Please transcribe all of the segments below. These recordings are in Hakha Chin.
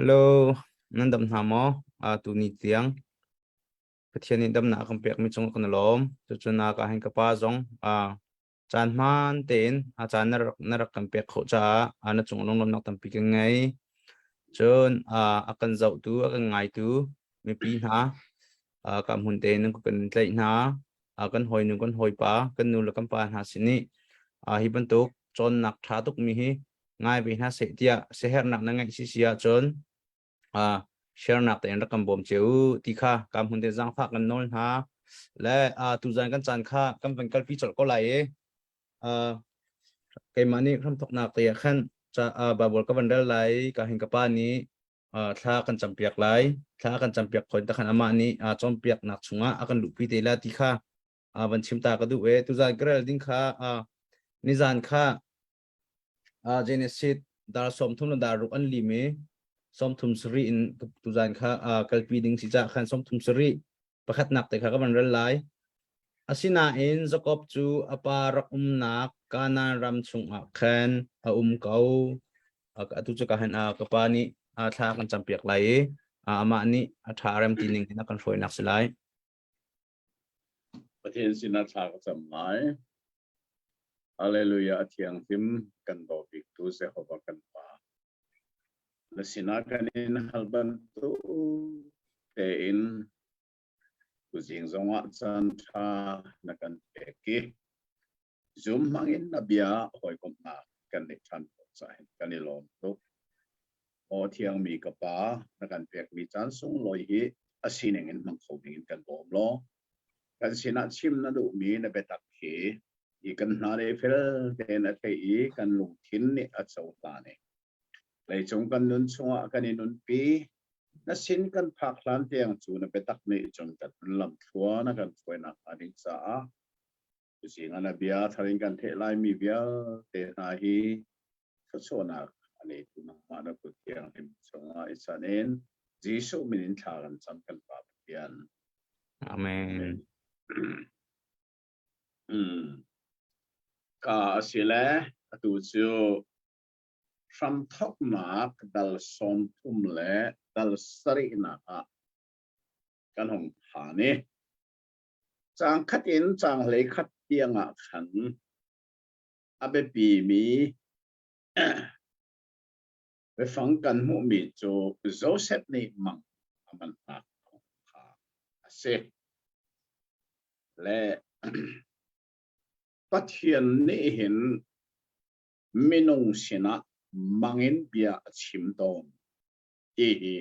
Hello, nan dam hna maw? Tuni tiang Pathian nih damnak a kan pekmi cung kan i lawm. Cucun ka hin ka pa zong caan hmaan tein a caan na rak kan pek khawh caah na cung lunglawmhnak tampi kan ngei. Cun a kan zohtu, a kan ngaitu mipi hna ka hmun tein nan kan tlaih hna. Kan hawinu, kan hawipa, kan nu le kan pa hna sin i hi bantuk cawnnak ṭha tukmi hi ngai ve hna seh tiah siaherhnak na ngeih si si ahcun share nak tein rak kan bawm cio u ti kha ka hmun te zaangfah kan nawl hna le tuzan kan caan kha kan van kalpi colh ko lai i keimah nih hramthoknak te ah khan Bible ka van rel lai ka hin ka pa nih thla kan campiak lai thla kan campiak khoi ta khan amah nih cawnpiaknak chungah a kan luhpi te la ti kha van chim ta ka duh e tuzan ka rel ding kha nizan kha Genesis dar 30 le dar ruk an lim i 37 in tuzan kha kalpi ding si cah khan 37 pakhatnak te kha ka van rel lai. Asinain Jakob cu a pa rak umnak Kanaan ram chungah khan a um ko. Atu cu ka han ka pa nih thla kan campiak lai i amah nih a ṭha rem ti ning in a kan hruainak si lai. Pathian sinah thla ka cam lai. Hallelujah a thianghlim kan daw biktu Jehovah kan Pa. Na sinah kan in hal bantuk tein tuzing zongah caan ṭha na kan pek i Zoom hmangin na bia hawikomhnak kan neih ṭhan khawh caah hin kan i lawm tuk. Aw thiangmi ka Pa, na kan pekmi caan sunglawi hi a sining in hmang kho dingin kan bawm law kan sinah chim na duhmi na biatak hi hi kan hna le fel tein a theih i kan lungthin nih a cohlan i leicung kan nun chungah kan i nunpi na sin kan phak hlan tiang cu na biatak nih cun kan nun lamthluan na kan hruainak hnga ding caah Tuzing ah na bia thar in kan theih laimi vialte hna hi thluachuahnak a neitu nangmah na kut thianghlim chungah i chan in Jesuh min in thla kan cam kan Pa Pathian. Amen. Hmm. Ka a si le atu cu hramthoknak dal 30 le dal sarihnak ah kan hung phan i Caang khat in caang 11 tiangah khan a biapimi biafang kan hmuhmi cu Josef nih mang a manhnak kong kha a si. Le Pathian nih hin minung sinah mang in bia a chim tawn ti hi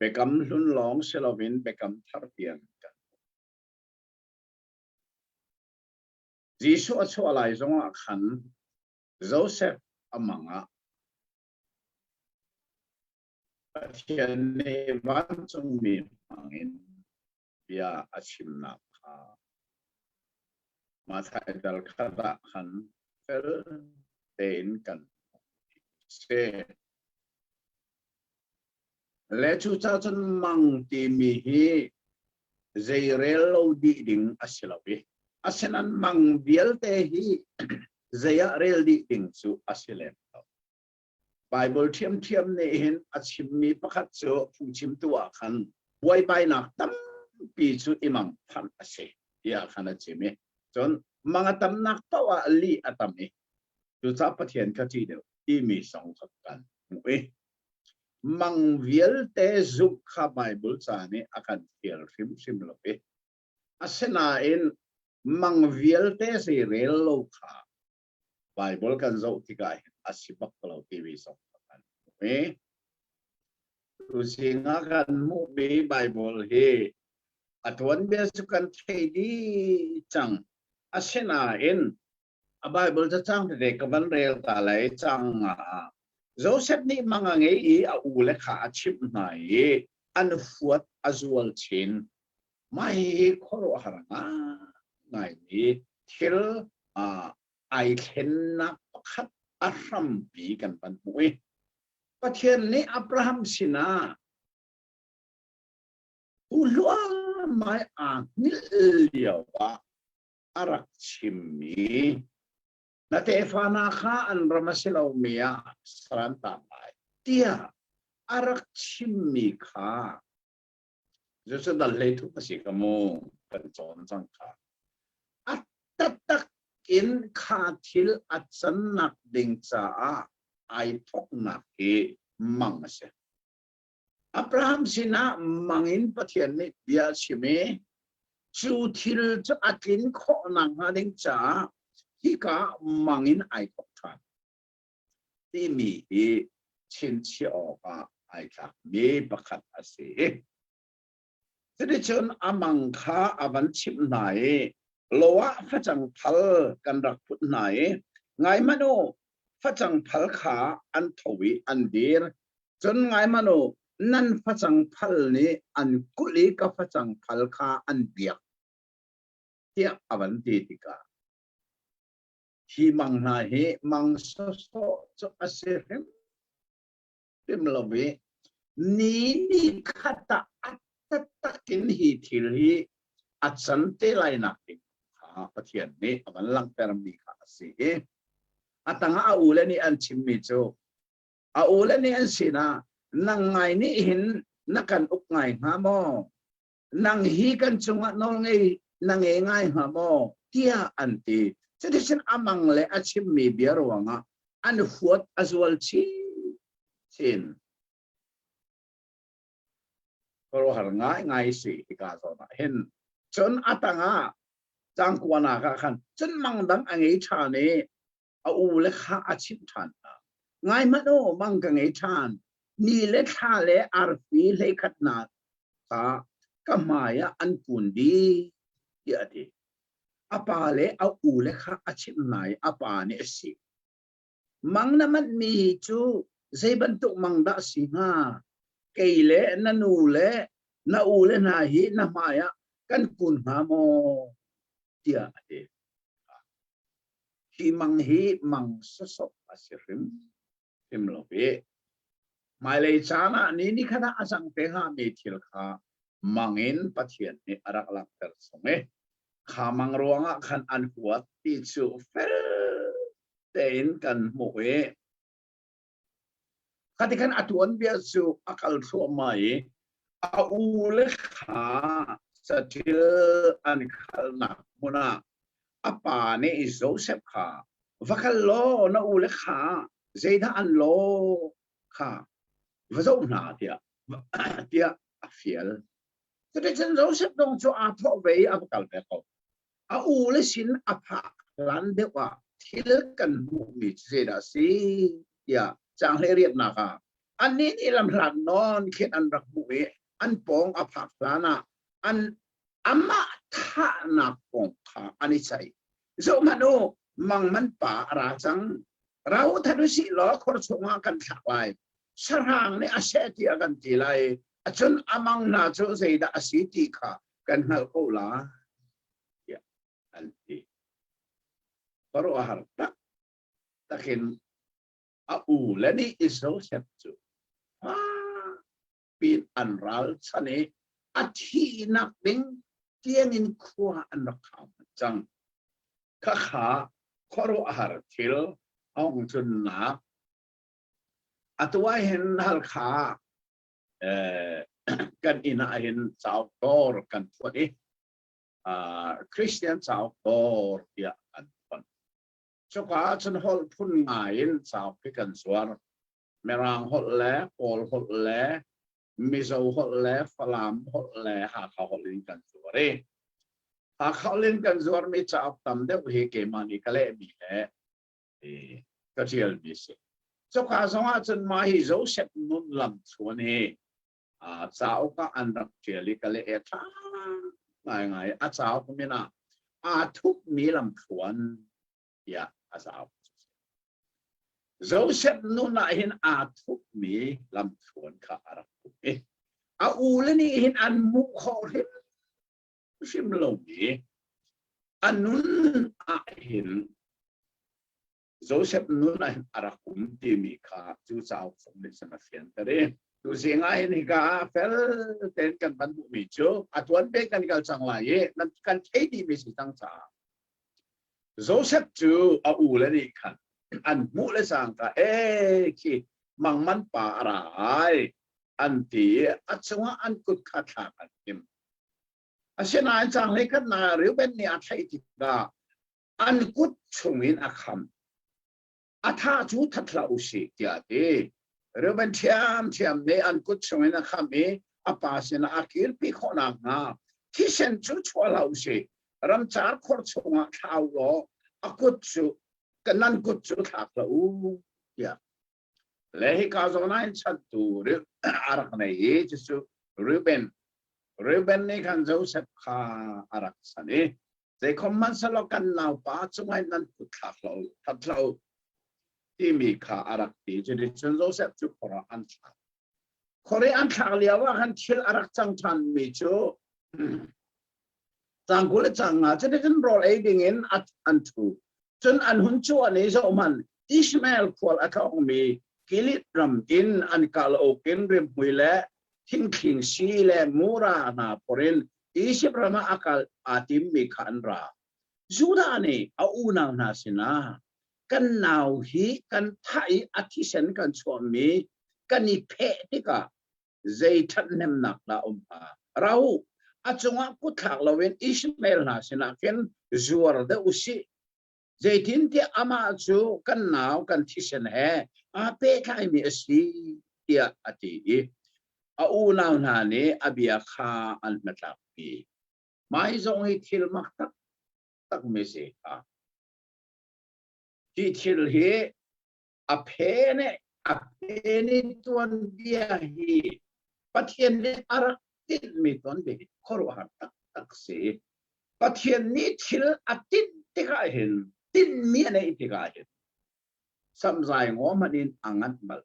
Biakam hlun lawng si loin biakam thar tiang kan hmuh. Jesuh a chuah lai zongah khan Joseph a mang ah Pathian nih vancungmi hmangin bia a chimnak kha Matthai dal khat ah khan fel tein kan si. Le cucaah cun mang timi hi zeirel lo dih ding a si lo i asinain mang vialte hi zei ah rel dih ding cu a si lem lo. Baibal ṭhiamṭhiam nih hin a chimmi pakhat cu phungchimtu ah khan buaibainak tampi cu i mang phanh a si tiah khan a chim i cun mang a tamnak paoh ah lih a tam i cucaah Pathian kha ṭih deuh timi zong kha kan hmuh i mang vialte zumh kha Baibal ca nih a kan fial hrimhrim lo i asinain mang vialte zeirel lo kha Baibal kan zoh tikah hin a si bak lo timi zong kan hmuh i tuzing ah kan hmuhmi Baibal hi a tuanbia cu kan thei dih cang. Asinain a Baibal cacang tete ka van rel ta lai cang ah Joseph nih mang a ngei i a u le kha a chimh hna i an huat a zual chin. Mah hihi khuaruahhar ngaimi thil ai thlennak pakhat a hrampi kan van hmuh i Pathian nih Abraham sinah hu hluahmai aa hngilh lio ah a rak chimmi na tefa hna kha an ram a si lomi ah saran tan lai tiah. a rak chimmi kha cucu dal hlei thuk a si ka mu kan cawn cang kha. A taktak in kha thil a cannak ding caah ai thoknak hi mang a si. Abraham sinah mang in Pathian nih bia a chim i cu thil cu a tlin khawh nakhnga ding caah hika mang in ai thok ṭhan timi hi chinchiah awkah ai tlakmi pakhat a si. Cuticun a mang kha a van chimh hna i lo ah facang phal kan rak put hna i ngai hmanh u, facang phal kha an tho i an dir. Cun ngai hmanh u, nan facang phal nih an kulh i ka facang phal kha an biak, tiah a van ti tikah hi mang hna hi mang sawsawh cu a si hrim hrim lo i ni ni khat ah a taktak in hi thil hi a can te lai nak ding kha Pathian nih a van langhtermi kha a si i a tangah a ule nih an chimmi cu a ule nih an sinah nang ngai nih hin na kan uk ngai hnga maw? Nang hi kan cungah nawl ngei na ngei ngai hnga maw? tiah an ti. Cuticun a mang le a chimmi bia ruangah an huat a zual chinchin. Khuaruahhar ngaingai si hika zawn ah hin. Cun a tangah cangkuanak ah khan cun mang dang a ngei ṭhan i a u le kha a chimh ṭhan hna. Ngai hmanh u, mang ka ngei ṭhan. Ni le thla le arfi hleikhat hna kha ka hmai ah an kun dih, tiah a ti. A pa le a u le kha a chimh hna i a pa nih a si. Mang na manhmi hi cu zei bantuk mang dah a si hnga? Kei le na nu le na u le hna hi na hmai ah kan kun hnga maw? tiah a ti. Hi mang hi mang sawsawh a si hrim hrim lo i hmailei caan ah ni ni khat ah a cang te hngami thil kha mang in Pathian nih a rak langhter chung i kha mang ruangah khan an huat ti cu fel tein kan hmuh i Khati khan a tuanbia cu a kal thluahmah i a u le kha saṭil an khalnak hmun ah a pa nih Josef kha va kal law na u le kha zeidah an lawh kha va zoh hna tiah tiah a fial. Cuticun Josef dong cu aa thawh ve i a va kal ve ko. A u le sin a phak hlan deuh ah thil kan hmuhmi cu zeidah a si tiah caanghlei riatnak ah annih nih lamhlat nawn khin an rak hmuh i an pawng a phak hlan ah an amah thahnak kong kha an i ceih. Zohhmanh u, mangman pa a ra cang. Ra u that u sih law khor chungah kan thlak lai. Sahrang nih a seh tiah kan ti lai. Acun amang hna cu zeidah a si ti kha kan hngalh ko la tiah an ti. Khuaruahhar tak takin a u le nih Joseph cu pin an ralchan i a thihnak ding tiangin khua an rak khang cang. Khakha khuaruahhar thil a hung cunnak atu ah hin Halkha kan inn ah hin cauk dawr kan phuan i Christian cauk dawr tiah kan phuan. Cuka ah cun holh phun ngai in cauk hi kan zuar. Mirang holh le Kawl holh le Mizo holh le Falam holh le Hakha holh in kan zuar i Hakha holh in kan zuarmi cauk tam deuh hi keimah nih ka lehmi le ka ṭialmi si. Cuka zong ah cun mah hi Joseph nun lam thluan hi cauk ah an rak ṭial i ka leh e ṭha ngaingai. A cauk min ah aa thupmi lamthluan tiah a cauk. Joseph nun ah hin aa thupmi lamthluan kha a rak um i a u le nih hin an hmuh khawh hrim hrim lomi a nun ah hin Joseph nun ah hin a rak um timi kha cu cauk chung nih cun a fianter i tuzing ah hin hika ah fel tein kan van hmuhmi cu a tuan pe kan kal cang lai i nan kan thei dihmi si cang caah Joseph cu a u le nih khan an hmuh le cangka e khi mangman pa a ra ai. an ti i a cungah an kut kha thlak an timh. Asinain caang hleikhatnak ah Reuben nih a theih tikah an kut chungin a kham. A tha cu that hlah u sih tiah a ti. Reuben ṭhiamṭhiam nih an kut chungin a kham i a pa sinah a kirpi khawh nakhnga thisen cu chuah hlah u sih. Ramcar khor chungah thla u law a kut cu nan kut cu thlak hlah u tiah. Le hika zawn ah hin chantu a rak nei i cucu Reuben. Reuben nih khan Joseph kha a rak san i zeikhom hmanhsehlaw kan naupa cungah nan kut thlak hlah u, that hlah u timi kha a rak ti. Cuticun Joseph cu khor ah an thlak. Khor i an thlak lio ah khan thil a rak cang ṭhanmi cu cang 20 le cang nga cuticun rawl ei ding in an ṭhu. Cun an hun cuan i zohhmanh Ishmael khual a tlawngmi Gilead ram in an kalauk in rimhmui le thingthling si le mura hna phor in Izipt ram ah a kal aa timmi kha an ra. Judah nih a unau hna sinah kan nau hi kan thah i a thisen kan chuahmi kan i pheh tikah zei ṭhathnemnak dah um hnga? Ra u, a cungah kut thlak loin Ishmael hna sinah khin zuar deuh u sih. Zeitintiah amah cu kan nau kan thisen he aa pehtlaimi a si tiah a ti i a unau hna nih a bia kha an hnatlakpi. Mah hi zong hi thil mak taktakmi si kha. Hi thil hi a phen a phen i tuanbia hi Pathian nih a rak tinhmi tuanbia hi khuaruahhar taktak si. Pathian nih thil a tinh tikah hin tinhmi a neih tikah hin samzai ngaw hmanh in a nganh bal.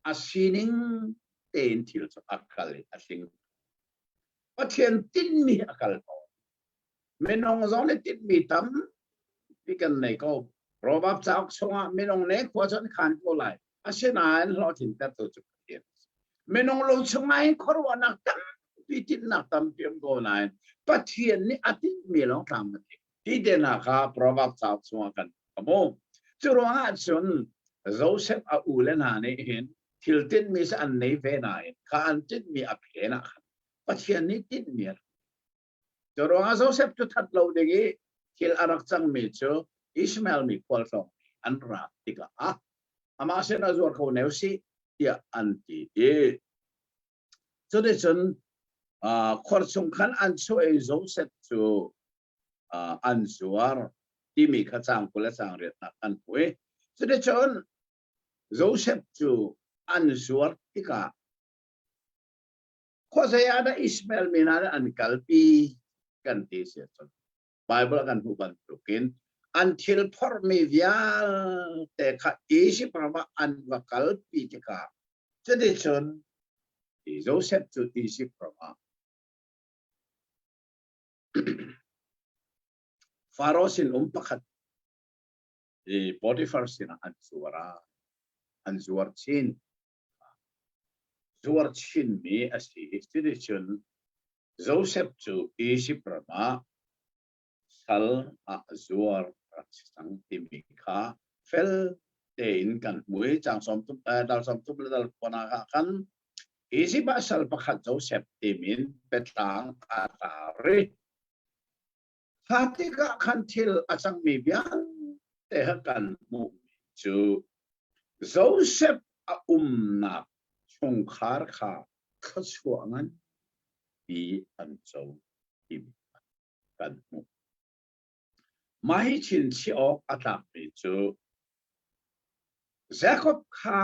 A sining tein thil cu a kal i a tling. Pathian tinhmi a kal ko. Minung zong nih tinhmi tampi kan nei ko. Proverb cauk chungah minung nih khua cu an khan ko lai. Asinain hlawhtlintertu cu Pathian a si. Minung lung chungah hin khuaruahnak tampi tinhnak tampi um ko nain Pathian nih a tinhmi lawng tlam a tling. Ti te hna kha Proverb cauk chungah kan hmu. Cu ruangah cun Joseph a u le hna nih hin thil tinhmi cu an nei ve nain kha an tinhmi a phen ah khan Pathian nih tinhmi a rak Cu ruangah Joseph cu that lo ding i thil a rak cangmi cu Ishmael mi khualtlawng an rak tikah ah amah sin a zuar kho neu si tiah an ti i cuticun khor chung khan an chuah i Joseph cu an zuar timi kha caang 20 le caang riatnak kan hmu i cuticun Joseph cu an zuar tikah Khuazei ah dah Ishmael mi hna nih an kalpi kan ti si ahcun Bible kan hmuh bantukin an thil phorhmi vialte kha Egypt ram ah an va kalpi tikah cuticun Joseph cu Egypt ram ah Faro sin um pakhat i Potiphar sinah an zuar ah an zuar chin. Zuar chinmi a si. Cuticun Josef cu Izipt ram ah sal ah zuar rak si cang timi kha fel tein kan hmu i caang 30 dal 30 le dal kuanak ah khan Izipt ah sal pakhat Josef timin biatlang aa tar i Kha tikah khan thil a cangmi vialte kha kan hmuhmi cu Josef a umnak chungkhar kha thluachuah nganpi an co timi kha kan hmuh. Mah hi chinchiah awk a tlakmi cu Jakob kha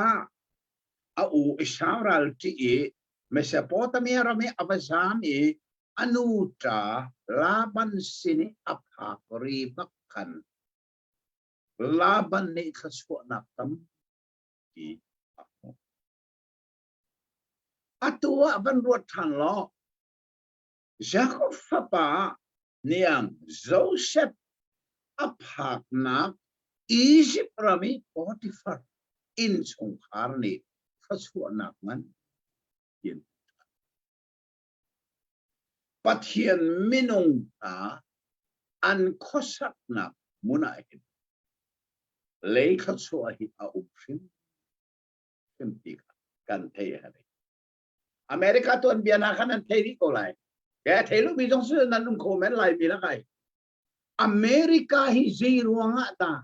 a u Esau ral ṭih i Mesopotamia ram i a va zaam i a nu ṭa Laban sin i a phak ri bak khan Laban nih thluachuahnak tampi a hmuh. Atu ah van ruat ṭhan law Jakob fapa niang Joseph a phaknak Izipt ram i Potifar innchungkhar nih thluachuahnak ngan in Pathian minung hna an khuasaknak hmun ah hin lei thluachuah hi a um hrimhrim ti kha kan theih a herh. America tuanbia hna khan an thei dih ko lai. Ke thei lu mi zong su nan um kho men lai mi lakai. America hi zei ruangah dah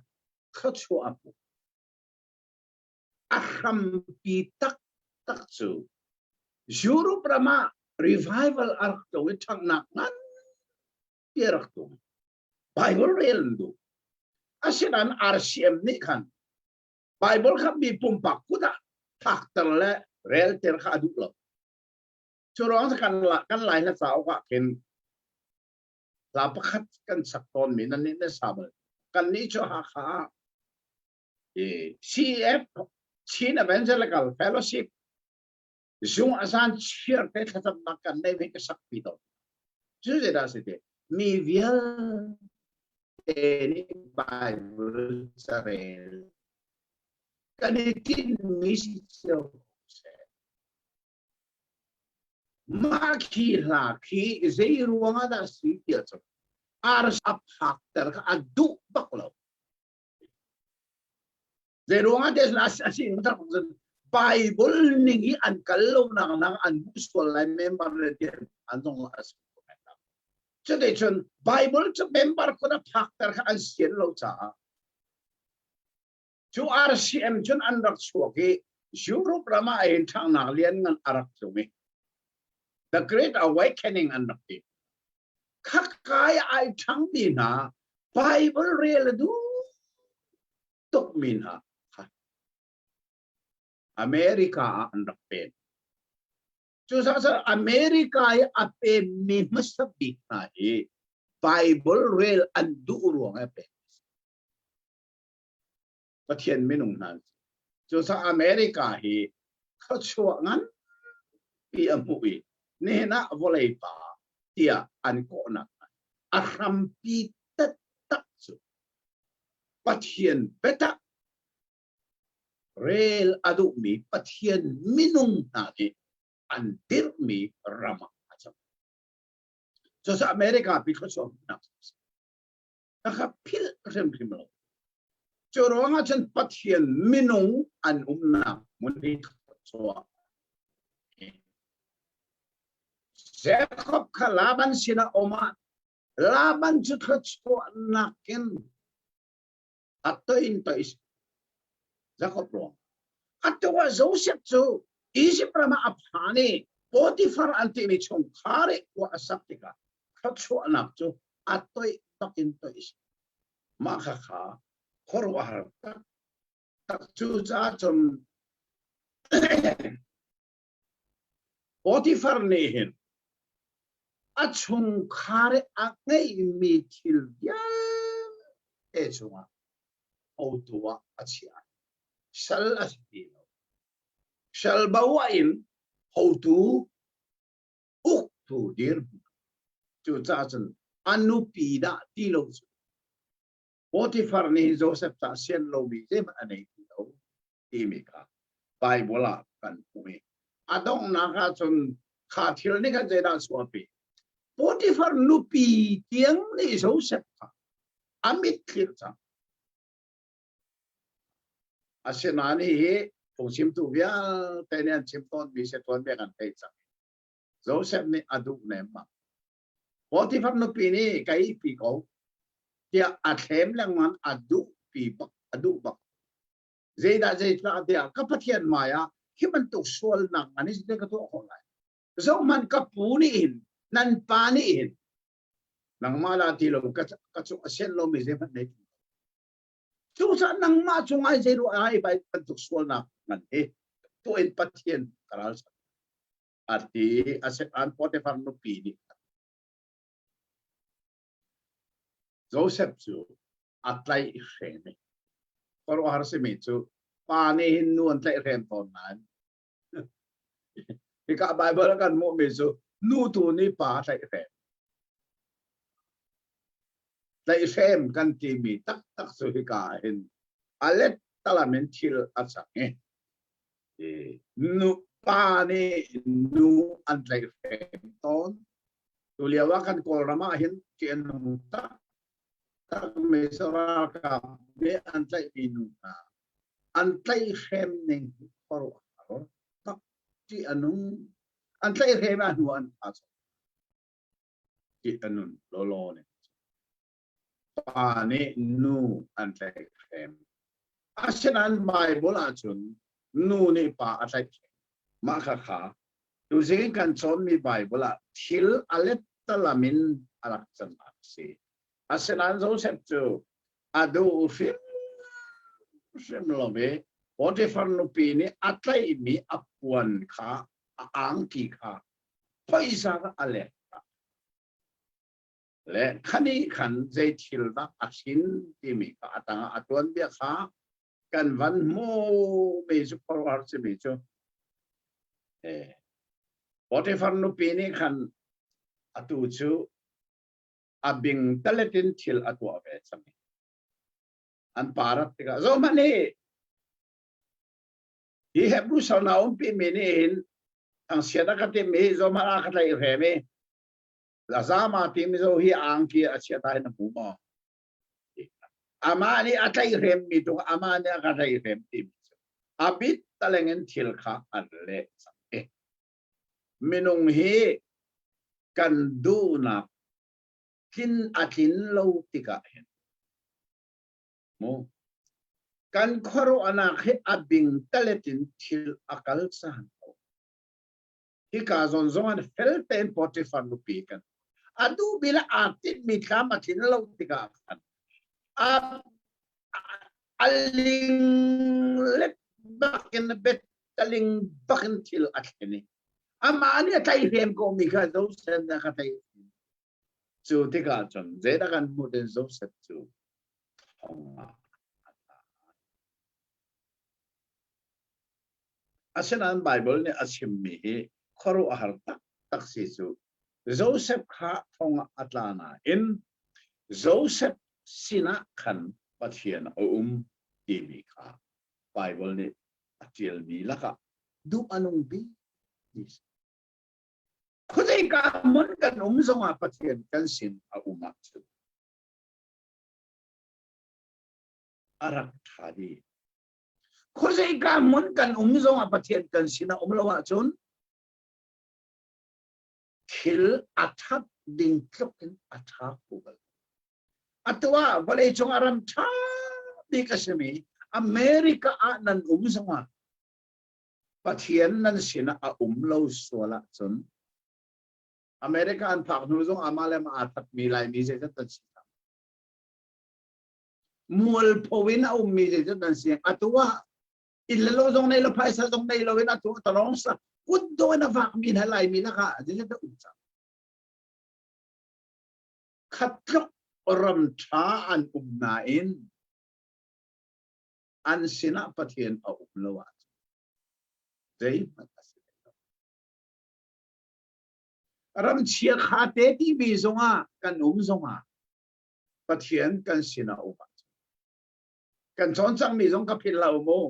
thluachuah a hmuh? A hrampi taktak cu Europe ram ah revival a rak tlung i ṭhanghnak nganpi a rak tlung. Bible rel an duh. Asinain RCM nih khan Bible kha mi pumpak kut ah phakter le relter kha a duh lo. Cu ruang kan lai hla cauk ah khin hla pakhat kan sak tawnmi nan nih nan sa bal. Kan nih cu Hakha ah CEF Chin Evangelical Fellowship zung azan chiar te thlacamnak kan nei ve ka sak pi to. Cu zeidah si te mi vialte nih Bible carel kan i tinhmi si cio seh. Mah khi hla khi zei ruang ah dah si tiah cun ar a phakter kha a duh bak lo. Zei ruang ah tiah a si Bible ning hi an kal lo nak nak an hmuh sual lai member le tian an zong a si. Cuticun Bible cu member kun a phakter kha an sian lo caah cu RCM cun an rak chuak i Europe ram ah ein ṭhangnak lian ngan a rak tlung i The Great Awakening an rak ti. Khakai ai ṭhangmi hna Bible rel a duh tukmi hna kha America ah an rak pen. Cucaah America i a pemmi hmasa bik hna hi Bible rel an duh ruang a pek. Pathian minung hna an si. Cucaah America hi thluachuah nganpi a hmuh i nihin ah vawlei pa tiah an kawhnak a hrampi taktak cu Pathian biatak rel a duhmi Pathian minung hna nih an dirhmi ram ah a cang. Cucaah America pi thluachuah hmuhnak a kha philh hrimhrim lo. Cu ruangah cun Pathian minung an umnak hmun hi thluachuah. Jacob kha Laban sinah um ah Laban cu thluachuahnak in a toi in toi Jacob ruang. Atu ah Joseph cu Egypt ram ah a phan i Potiphar an timi chungkhar i khua a sak tikah thluachuahnak cu a toih bak in toih si. Mah kha kha khuaruahhar tak tak cu caah cun Potiphar nih hin a chungkhar i a ngeihmi thil vialte cungah hotu ah a chiah. Sal a si ti lo. Sal bo ah in hotu uktu dirhmun. Cucaah cun a nupi dah ti lo cu Potiphar nih Joseph ca sian lomi zeihmanh a nei ti lo. Timi kha Bible ah kan hmuh i a donghnak ah cun kha thil nih khan zeidah chuahpi Potiphar nupi tiang nih Joseph kha a mitthlir cang. Asinain hihi phungchimtu vialte nih an chim tawnmi si tuanbia kan theih cang. Joseph nih a duh nemmang. Potiphar nupi nih ka ihpi ko tiah a thlem lengmang a duh pi bak a duh bak. Zeidah zeicah tiah ka Pathian hmai ah hi bantuk sualnak ngan hi zeitin ka tuah khawh lai? Zohhmanh ka pu nih hin nan pa nih hin nangmah lah ti lo ka ka cung a sian lomi zeihmanh nei ti Cucaah nangmah cungah zei ruah ah hi bantuk sualnak ngan hi tuah in Pathian ka ralchanh a ti a an Potiphar nupi nih Joseph cu a tlaih hrem i khuaruahhar simi cu pa nih hin nu an tlaih hrem tawn nain hika Bible ah kan hmuhmi cu nu tu nih pa a tlaih hrem. Tlaihhrem kan timi taktak cu hika ah hin a lettalam in thil a cang i nu pa nih nu an tlaihhrem tawn. Tu lio ah kan Kawlram ah hin ṭih a nung taktak mi ralkap nih an tlaihmi nu hna an tlaihhrem ning khuaruahhar tak ṭih a nung. An tlaih hrem a hnu an tha ti anun lawlaw ne. Pa nih nu an tlaih hrem. Asinain Bible ahcun nu nih pa a tlaih hrem. Mah kha kha tuzing kan cawnmi Bible ah thil a lettalam in a rak cannak a si. Asinain Joseph cu a duh hrimhrim lo i Potifar nupi nih a tlaihmi a puan kha a angki kha phaisa kha a lek. Le khani khan zei thil dah a hrin timi kha a tangah a tuanbia kha kan van hmuhmi cu khuaruahhar simi cu Potifar nupi nih khan atu cu a bing talet in thil a tuah ve cang. An pa rat tikah zohhmanh hi hi Hebrew sal na umpi mi nih hin thangsiat a ka timh i zohhmanh a ka tlaih hrem i Lazama timi zo hi angki a chia ta in a hmu maw? Amah nih a tlaihhrem mi tu amah nih a ka tlaihhrem timi cu a bit taleng in thil kha an leh cang i minung hi kan duhnak tlin a tlin lo tikah hin mu kan khuaruahnak hi a bing talet in thil a kal caan ko. Hika zawn zong an fel tein Potifar nupi kan a duh bil aa tinhmi thlam a tlin lo tikah khan a a ling let bakin bet taling bakin thil a thlen i amah nih a tlaihhrem ko mi kha Joseph nih a ka tlaih cu tikah cun zeidah kan hmuh tin Joseph cu thong ah a tla. Asinain Baibal nih a chimmi hi khuaruahhar taktak si cu Joseph kha thong ah a tla nain Joseph sinah khan Pathian a um timi kha Baibal nih a ṭialmi lakah duh a nung bik ti si. Khuazeika hmun kan um zongah Pathian kan sin a um ahcun a rak ṭha dih. Khuazeika hmun kan um zongah Pathian kan sin a um lo ahcun thil a ṭhat ding tluk in a ṭha kho bal. Atu ah vawleicung a ram ṭha bik a simi America ah nan um zongah Pathian nan sinah a um lo sual ahcun America an phak hnu zong amah le amah aa thatmi Laimi zeizat an si hna. Mualpho in a ummi zeizat an si. Atu ah inn le lo zong nei lo phaisa zong nei lo in atu talong sa kutdo in a vakmi hna Laimi lakah zeizat a um cang. Khat tluk ram ṭha an um nain an sinah Pathian a um lo ahcun zeihmanh a si lo. Ram chia kha te timi zongah kan um zongah Pathian kan sinah um ahcun kan cawn cangmi zong ka philh lo mu.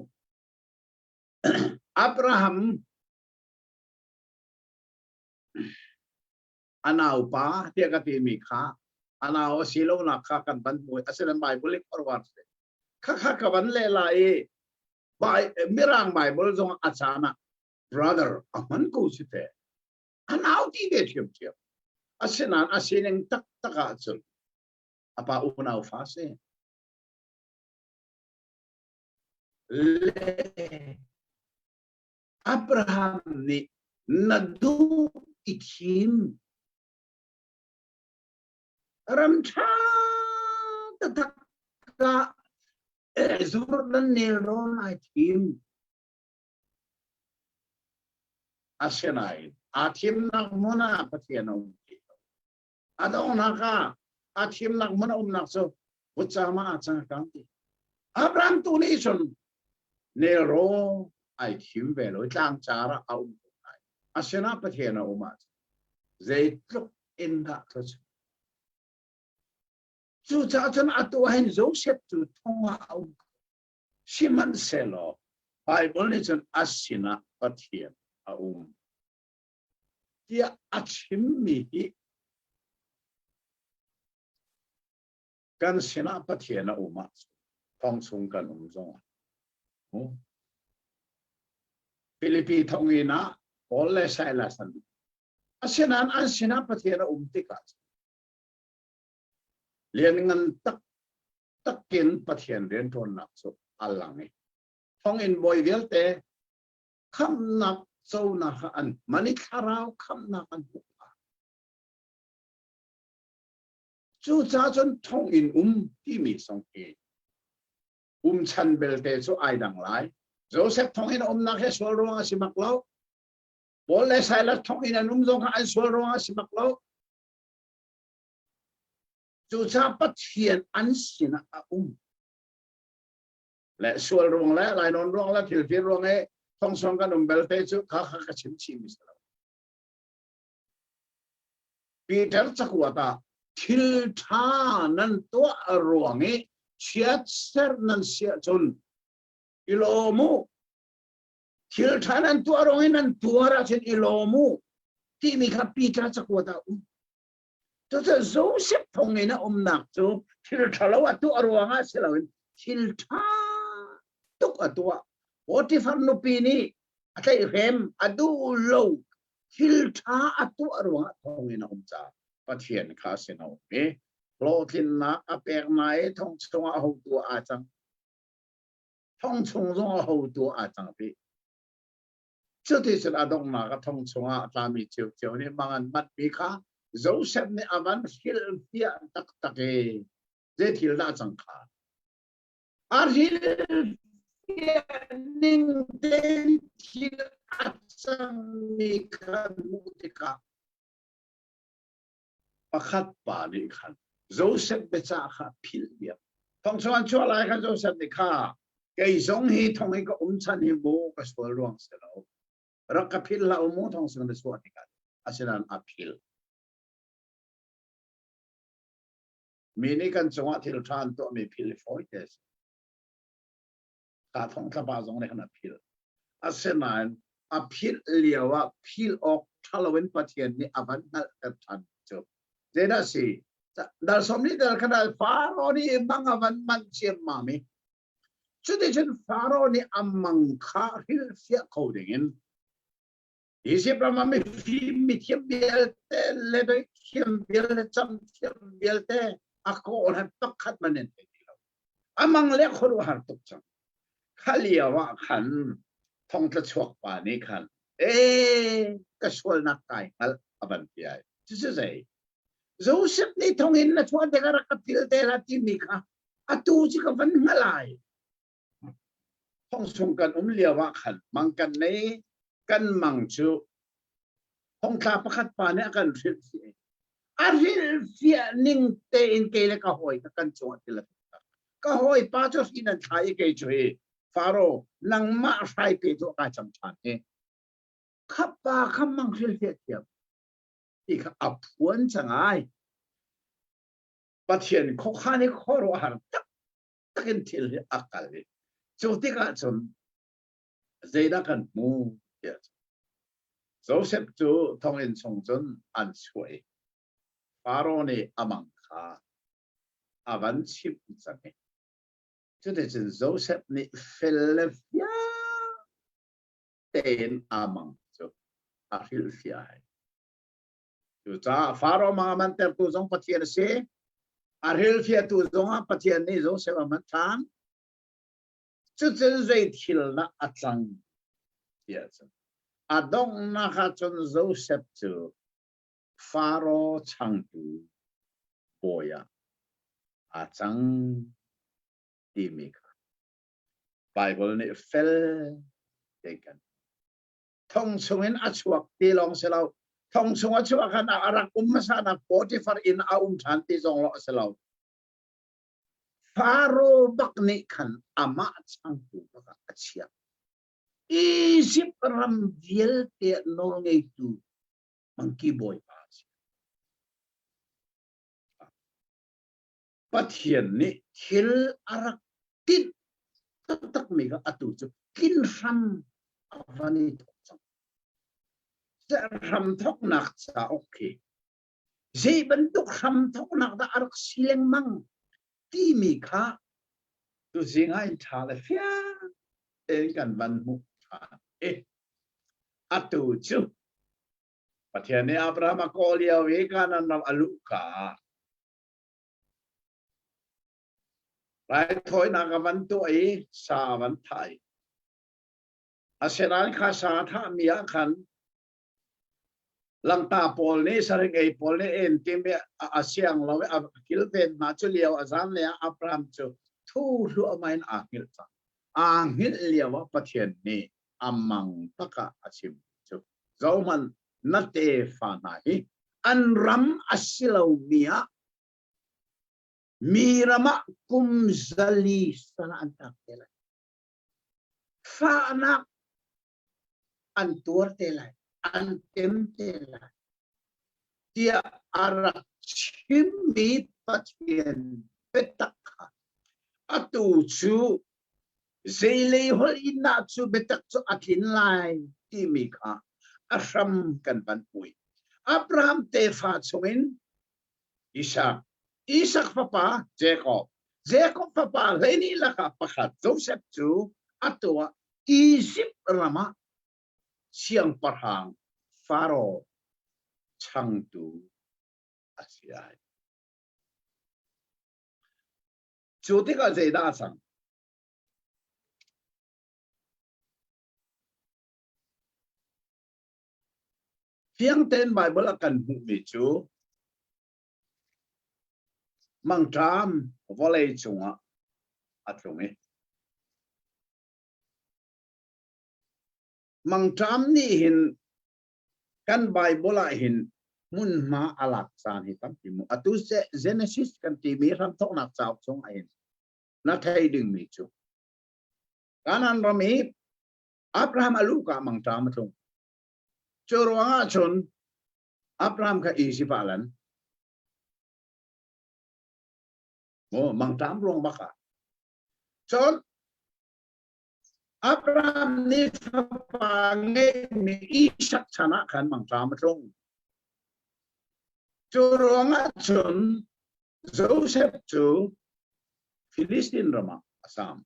Abraham a naupa tiah ka timi kha a nau a si lonak kha kan van hmu asinain Bible in forward si kha kha ka van leh la i Mirang Bible zong a caan ah brother a hman ko si te a nau ti ve ṭhiamṭhiam asinain a sining taktak ahcun a pa unau fa si le Abraham nih na duh i thim ram ṭha taktak ah Jordan nelrawn ai thim. Asinain aa thimnak hmun ah Pathian a um ti lo. A donghnak ah aa thimnak hmun a umnak cu vutcam ah aa cang kang ti. Abraham tu nih cun nelrawn ai thim ve lo i tlangcar ah a um ko lai. Asinah Pathian a um ahcun zeitluk in dah thluachuah. Cucaah cun atu ah hin Joseph cu thong ah a um ko. Sihmanhsehlaw Baibal nih cun a sinah Pathian a um tiah a chimmi hi kan sinah Pathian a um ahcun thong chung kan um zongah Filipi thonginn ah Paul le Silas an um. Asinain an sinah Pathian a um tikah lianngan taktak in Pathian rianṭuannak cu a lang i thonginn bawi vialte khamhnak conak kha an hman i thlarau khamhnak an hmuh phah. Cucaah cun thonginn um timi zong hi um chan belte cu ai dang lai. Joseph thonginn a umnak hi sual ruang a si bak lo. Paul le Silas thonginn an um zong kha an sual ruang a si bak lo. Cucaah Pathian an sinah a um. Le sual ruang le lainawn ruang le thilfir ruang i thongsong kan um belte cu kha kha ka chim chih mi si lo. Peter cakuat ah thil ṭha nan tuah ruang i chiatser nan si ahcun i lawm u. Thil ṭha nan tuah ruang i nan tuar ahcun i lawm u timi kha Peter cakuat ah um. Cucu Joseph thonginn a umnak cu thil ṭhalo a tuah ruangah si loin thil ṭha tuk a tuah. Potifar nupi nih a tlaihhrem a duh lo thil ṭha a tuah ruangah thonginn a um caah Pathian kha a sin a um i hlawhtlinnak a pek na i thong chungah a hotu aa cang. Thong chung zong a hotu aa cang rih. Cuticun a donghnak a thong chungah a tlami ciocio nih mang an manhmi kha Josef nih a van hrilhfiah taktak i zei thil dah cang kha? A hrilhfiah ning tein thil a cangmi kha hmuh tikah pakhat pa nih khan Josef biacah kha philh diam. Thong chung an chuah lai khan Josef nih kha kei zong hi thong hi ka um chan hi mu ka sual ruang si lo. Rak ka philh hlah u mu thong sing na chuah tikah asinain a philh. Mi nih kan cungah thil ṭha an tuahmi philh i fawi te si. Ka thong thlapa zong nih khan a philh. Asinain a philh lio ah philh awk ṭha loin Pathian nih a van hngalhter ṭhan cu. Zeidah si? Dal som nih dal kha dal Faro nih mang a van manh ciammam i cuticun Faro nih a mang kha hrilhfiah kho dingin Izipt ram ah mifim mithiam vialte le thiam vialte camthiam vialte a kawl han pakhat man in thei ti lo. Amang le khuaruahhar tuk cang. Kha lio ah khan thongtla chuak pa nih khan ee ka sualnak kai hngalh a van ti ai. Cucu zei? Joseph nih thonginn na chuah tikah rak ka phil te hlah timi kha atu cu ka van hngalh ai. Thong chung kan um lio ah khan mang kan nei kan mang cu thongtla pakhat pa nih a kan hrilh fiah a hrilh fiah ning tein kei le ka hawi ka kan cung ah ka hawi pa cu hri nan thla i kei cu hi Faro nangmah hrai pe tu ka cam ṭhan hi kha pa kha mang hrilh fiah thiam ti kha a phuan cang ai Pathian khuakhan i khuaruahhar tak takin thil hi a kal i cu tikah cun zeidah kan hmu tiah Joseph cu thonginn chung cun an chuah i Faro nih a mang kha a van chimh cang i cuticun Joseph nih fel le fiang tein a mang cu a hrilhfiah ai. Cucaah Faro mang a mantertu zong Pathian a si. A hrilhfiahtu zongah Pathian nih Joseph a man ṭhan. Cucun zei thil dah a cang tiah cun a donghnak ah cun Joseph cu Faro changtu bawi ah aa cang timi kha Baibal nih fel tein kan thong chungin a chuak ti lawng si lo thong chung a chuah khan a rak um hmasa nak Potifar inn a um ṭhan ti zong lo a si lo Faro bak nih khan amah changtu bak ah a chiah Egypt ram vialte nawlngeitu mangki bawipa a si Pathian nih thil a rak tinh taktakmi kha atu cu tlin hram a van i thawk cang. Hram thawknak cauk khi zei bantuk hram thawknak dah a rak si lengmang timi kha tuzing ah in ṭha le fiang tein kan van hmuh ṭhan i atu cu. Pathian nih Abraham a kawl lio i Kanaan ram a luhka ah raithawinak a van tuah i sa a van thah i asinain kha sa thahmi ah khan langta pawl nih saring ei pawl nih en tim i a siang lo i a kilven hna cu lio a zan le ah Abraham cu thu hluahmah in aa hngilh cang. Aa hngilh lio ah Pathian nih a mang tak ah a chim cu zohhmanh na tefa hna hi an ram a si lomi ah mi ram ah kum 400 sal an tak te lai fahnak an tuar te lai an tem te lai tiah a rak chimmi Pathian biatak kha atu cu zeilei holh in dah cu biatak cu a tlin lai timi kha a hram kan van pui. Abraham tefa chungin Isak, Isak fapa Jacob, Jacob fapa 12 lakah pakhat Joseph cu atu ah Izipt ram ah siangpahrang Faro changtu a si ai. Cu tikah zeidah a cang? Fiang tein Baibal a kan hmuhmi cu mangṭam vawlei cungah a tlung i mangṭam nih hin kan Baibal ah hin hmunhma a lak caan hi tampi mu. Atu Genesis kan timi hramthawknak cauk chung ah hin na thei dingmi cu Kanaan ram i Abraham a luhka mangṭam a tlung. Cu ruangah cun Abraham kha Izipt ah lan. Maw mangṭam ruang bak ah. Cun Abraham nih fapa ngeihmi Isak chan ah khan mangṭam a tlung. Cu ruangah cun Joseph cu Filistin ram ah a sam.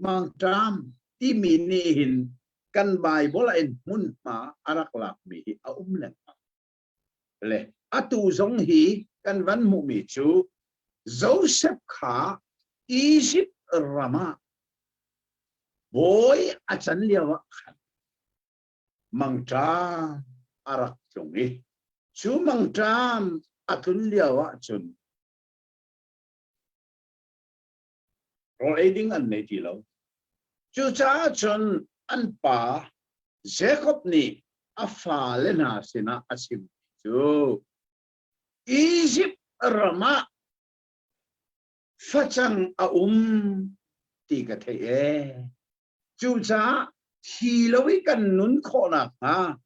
Mangṭam timi nih hin kan Baibal ah in hmunhma a rak lakmi hi a um lengmang. Le atu zong hi kan van hmuhmi cu Joseph kha Izipt ram ah bawi a can lio ah khan mangṭam a rak tlung i cu mangṭam a tlun lio ah cun rawl ei ding an nei ti lo. Cucaah cun an pa Jakob nih a fale hna sinah a chimmi cu Izipt ram ah facang a um ti ka theih ee. Cucaah thi lo i kan nun khawh nakhnga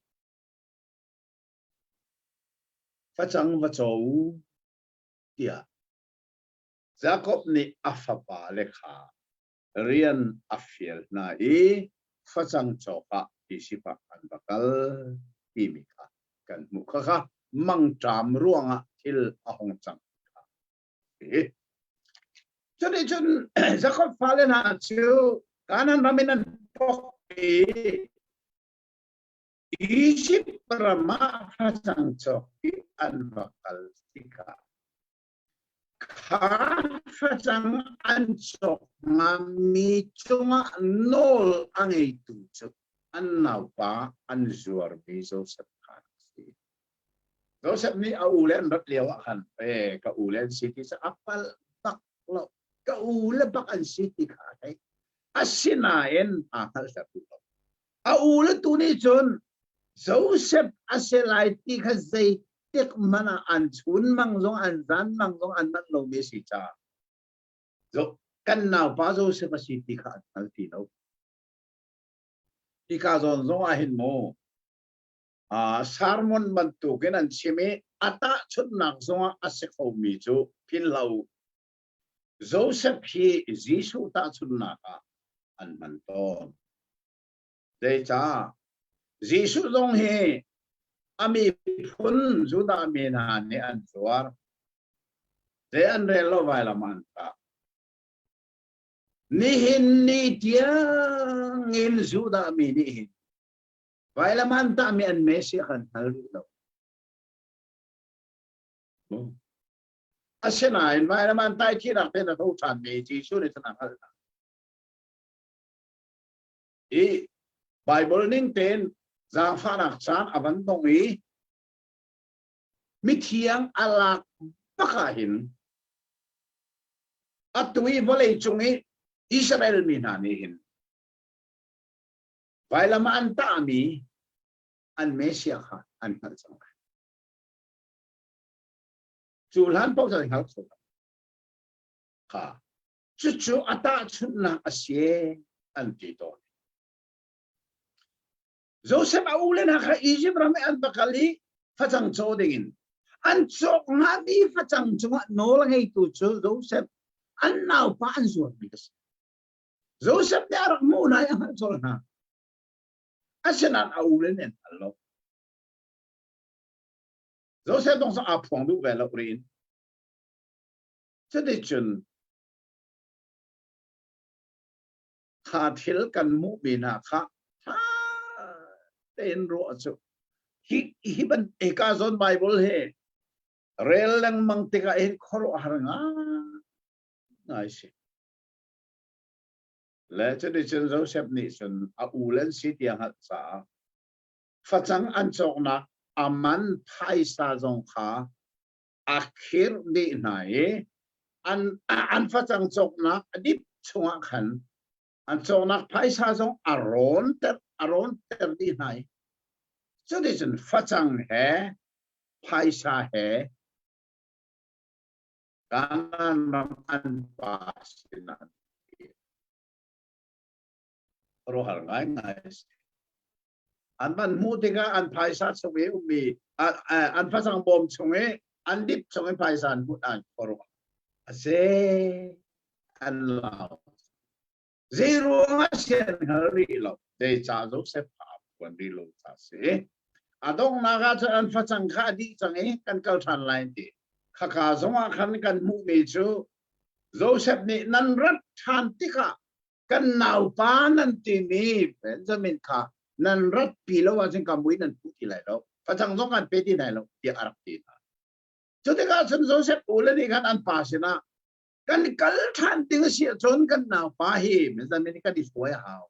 facang va caw u tiah Jakob nih a fapale kha rian a fial hna i facang cawk ah Izipt ah an va kal timi kha kan hmuh. Khakha mangṭam ruangah thil a hung cang kha si. Cuticun Jakob fale hna cu Kanaan ram in an pok i Izipt ram ah facang cawk i an va kal tikah Kha facang an cawk hngami cungah nawl a ngeitu cu an naupa an zuarmi Josef kha a si. Josef nih a ule an rat lio ah khan e ka ule an si ti cu a palh bak lo. Ka ule bak an si ti kha a theih. Asinain aa hngalhter duh lo. A ule tu nih cun Joseph a si lai ti kha zeitik hmanh ah an chun mang zong an zan mang zong an manh lomi a si caah kan naupa Joseph a si ti kha an hngal ti lo. Hika zawn zong ah hin mu sermon bantukin an chim i a tahchunhnak zongah a si khomi cu philhlo Joseph hi Jesuh tahchunhnak ah an hman tawn. Zeicah? Jesuh zong hi a miphun Judah mi hna nih an zuar. Zei an rel lo vailam an tah. Nihin ni tiangin Judah mi nih hin. Vailam an tahmi an Messiah kan hngal rih lo. Asinain vailam an tai thinak te na tho ṭhan mi Jesuh nih cun a hngalh hna. I Bible ning tein zaangfahnak caan a van dong i mithiang a lak bak ah hin atu i vawlei cung i Israel mi hna nih hin vailam ah an tahmi an Messiah kha an hngalh cang lai. Cu hlan paoh cu an hngal kho lo. Kha cucu a tahchunhnak a si an ti tawn. Joseph a u le hna kha Egypt ram i an va kal i facang caw dingin an cawk hngami facang cungah nawl a ngeitu cu Joseph an naupa an zuarmi a si. Joseph nih a rak hmuh hna i a hngalh colh hna. Asinain a u le nih an hngal lo. Joseph zong cu aa phuang duh ve lo rin. Cuticun kha thil kan hmuhmi hna kha ṭha tein ruah cu hi hi ban hika zawn Bible he rel lengmang tikah hin khuaruahhar ngai si. Le cuticun Joseph nih cun a u le an si tiah hngalh caah facang an cawknak a man phaisa zong kha a khirh dih hna i an an facang cawknak a dip chungah khan an cawknak phaisa zong a rawnter a rawnter dih hna i cuticun facang he phaisa he Kanaan ram an pa sinah ruahar ngaingai si. An van hmuh tikah an phaisa chung i ummi an facang bawm chung i an dip chung i phaisa an hmuh an khuaruah a si an lau. Zei ruangah sian hngal rih lo. Zeicah Joseph kha a phuan rih lo ca si. A donghnak ah cun an facang kha a dih cang i kan kal ṭhan lai an ti. Khaka zongah khan kan hmuhmi cu Joseph nih nan rat ṭhan tikah kan naupa nan timi Benjamin kha nan rat pi lo ahcun ka mui nan pu ti lai lo. Facang zong kan pe ti lai lo tiah a rak ti hna. Cu tikah cun Joseph u le nih khan an pa sinah kan kal ṭhan ding a si ahcun kan naupa hi Benjamin kan i hruai a hau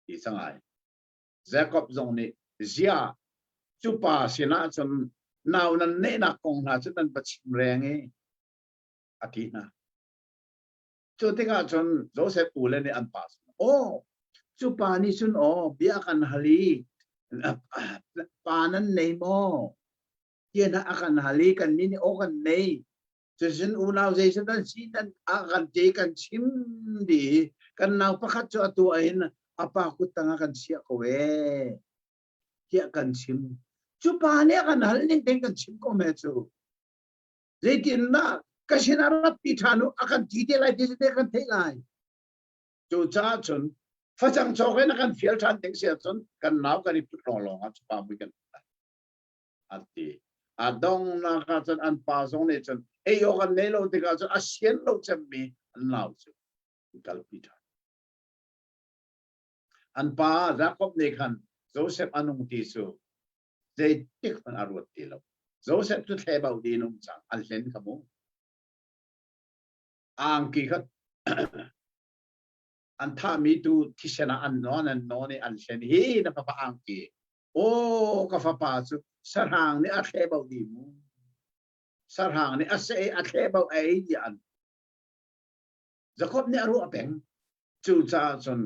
ti sangai Jacob zong nih zia cu pa sinah cun nau nan nehnak kong hna cu nan va chim reng i a ti hna cu tikah cun Joseph u le nih an pa sin aw cu pa nih cun aw bia kan hal i pa nan nei maw tiah a kan hal i kan nih aw kan nei cucun unau zeizat an si nan a kan te kan chim dih kan nau pakhat cu atu ah hin a pa kut tangah kan chiah ko ee tiah kan chim cu pa nih a kan hal ning tein kan chim ko me cu zeitindah ka sinah rat pi ṭhan u a kan ti te lai ti te kan theih lai cu caah cun facang cawk in a kan fial ṭhan ding si ahcun kan nau kan i put lawnglawng ah cu pa mui kan an ti. A donghnak ah cun an pa zong nih cun ei awk an nei lo tikah cun a sian lo cemmi an nau cu an kalpi ṭhan. An pa Jakob nih khan Joseph a nung ti cu zeitik hmanh a ruat ti lo. Joseph cu thlebau din um cang, an hlen kha mu. Angki kha an thahmi tu thisen ah an nawn an nawn i an hlen hi na fapa angki Aw ka fapa cu sahrang nih a thlebauh dih mu. Sahrang nih a seh i a thlebauh ei tiah an Jakob nih a ruah peng. Cucaah cun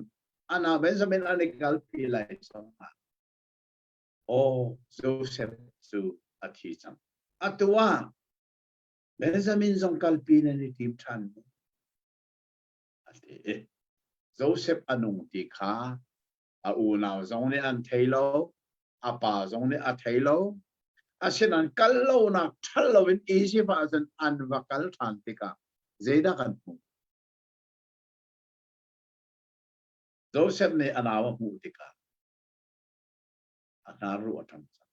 a nau Benjamin an i kalpi lai zongah aw Joseph cu a thi cang. Atu ah Benjamin zong kalpi nan i tim ṭhan mu. A ti. Joseph a nung ti kha a unau zong nih an thei lo a pa zong nih a thei lo asinain kal lonak ṭhal loin Egypt ah cun an va kal ṭhan tikah zeidah kan hmuh Joseph nih a nau a hmuh tikah a hnarruh a ṭang cang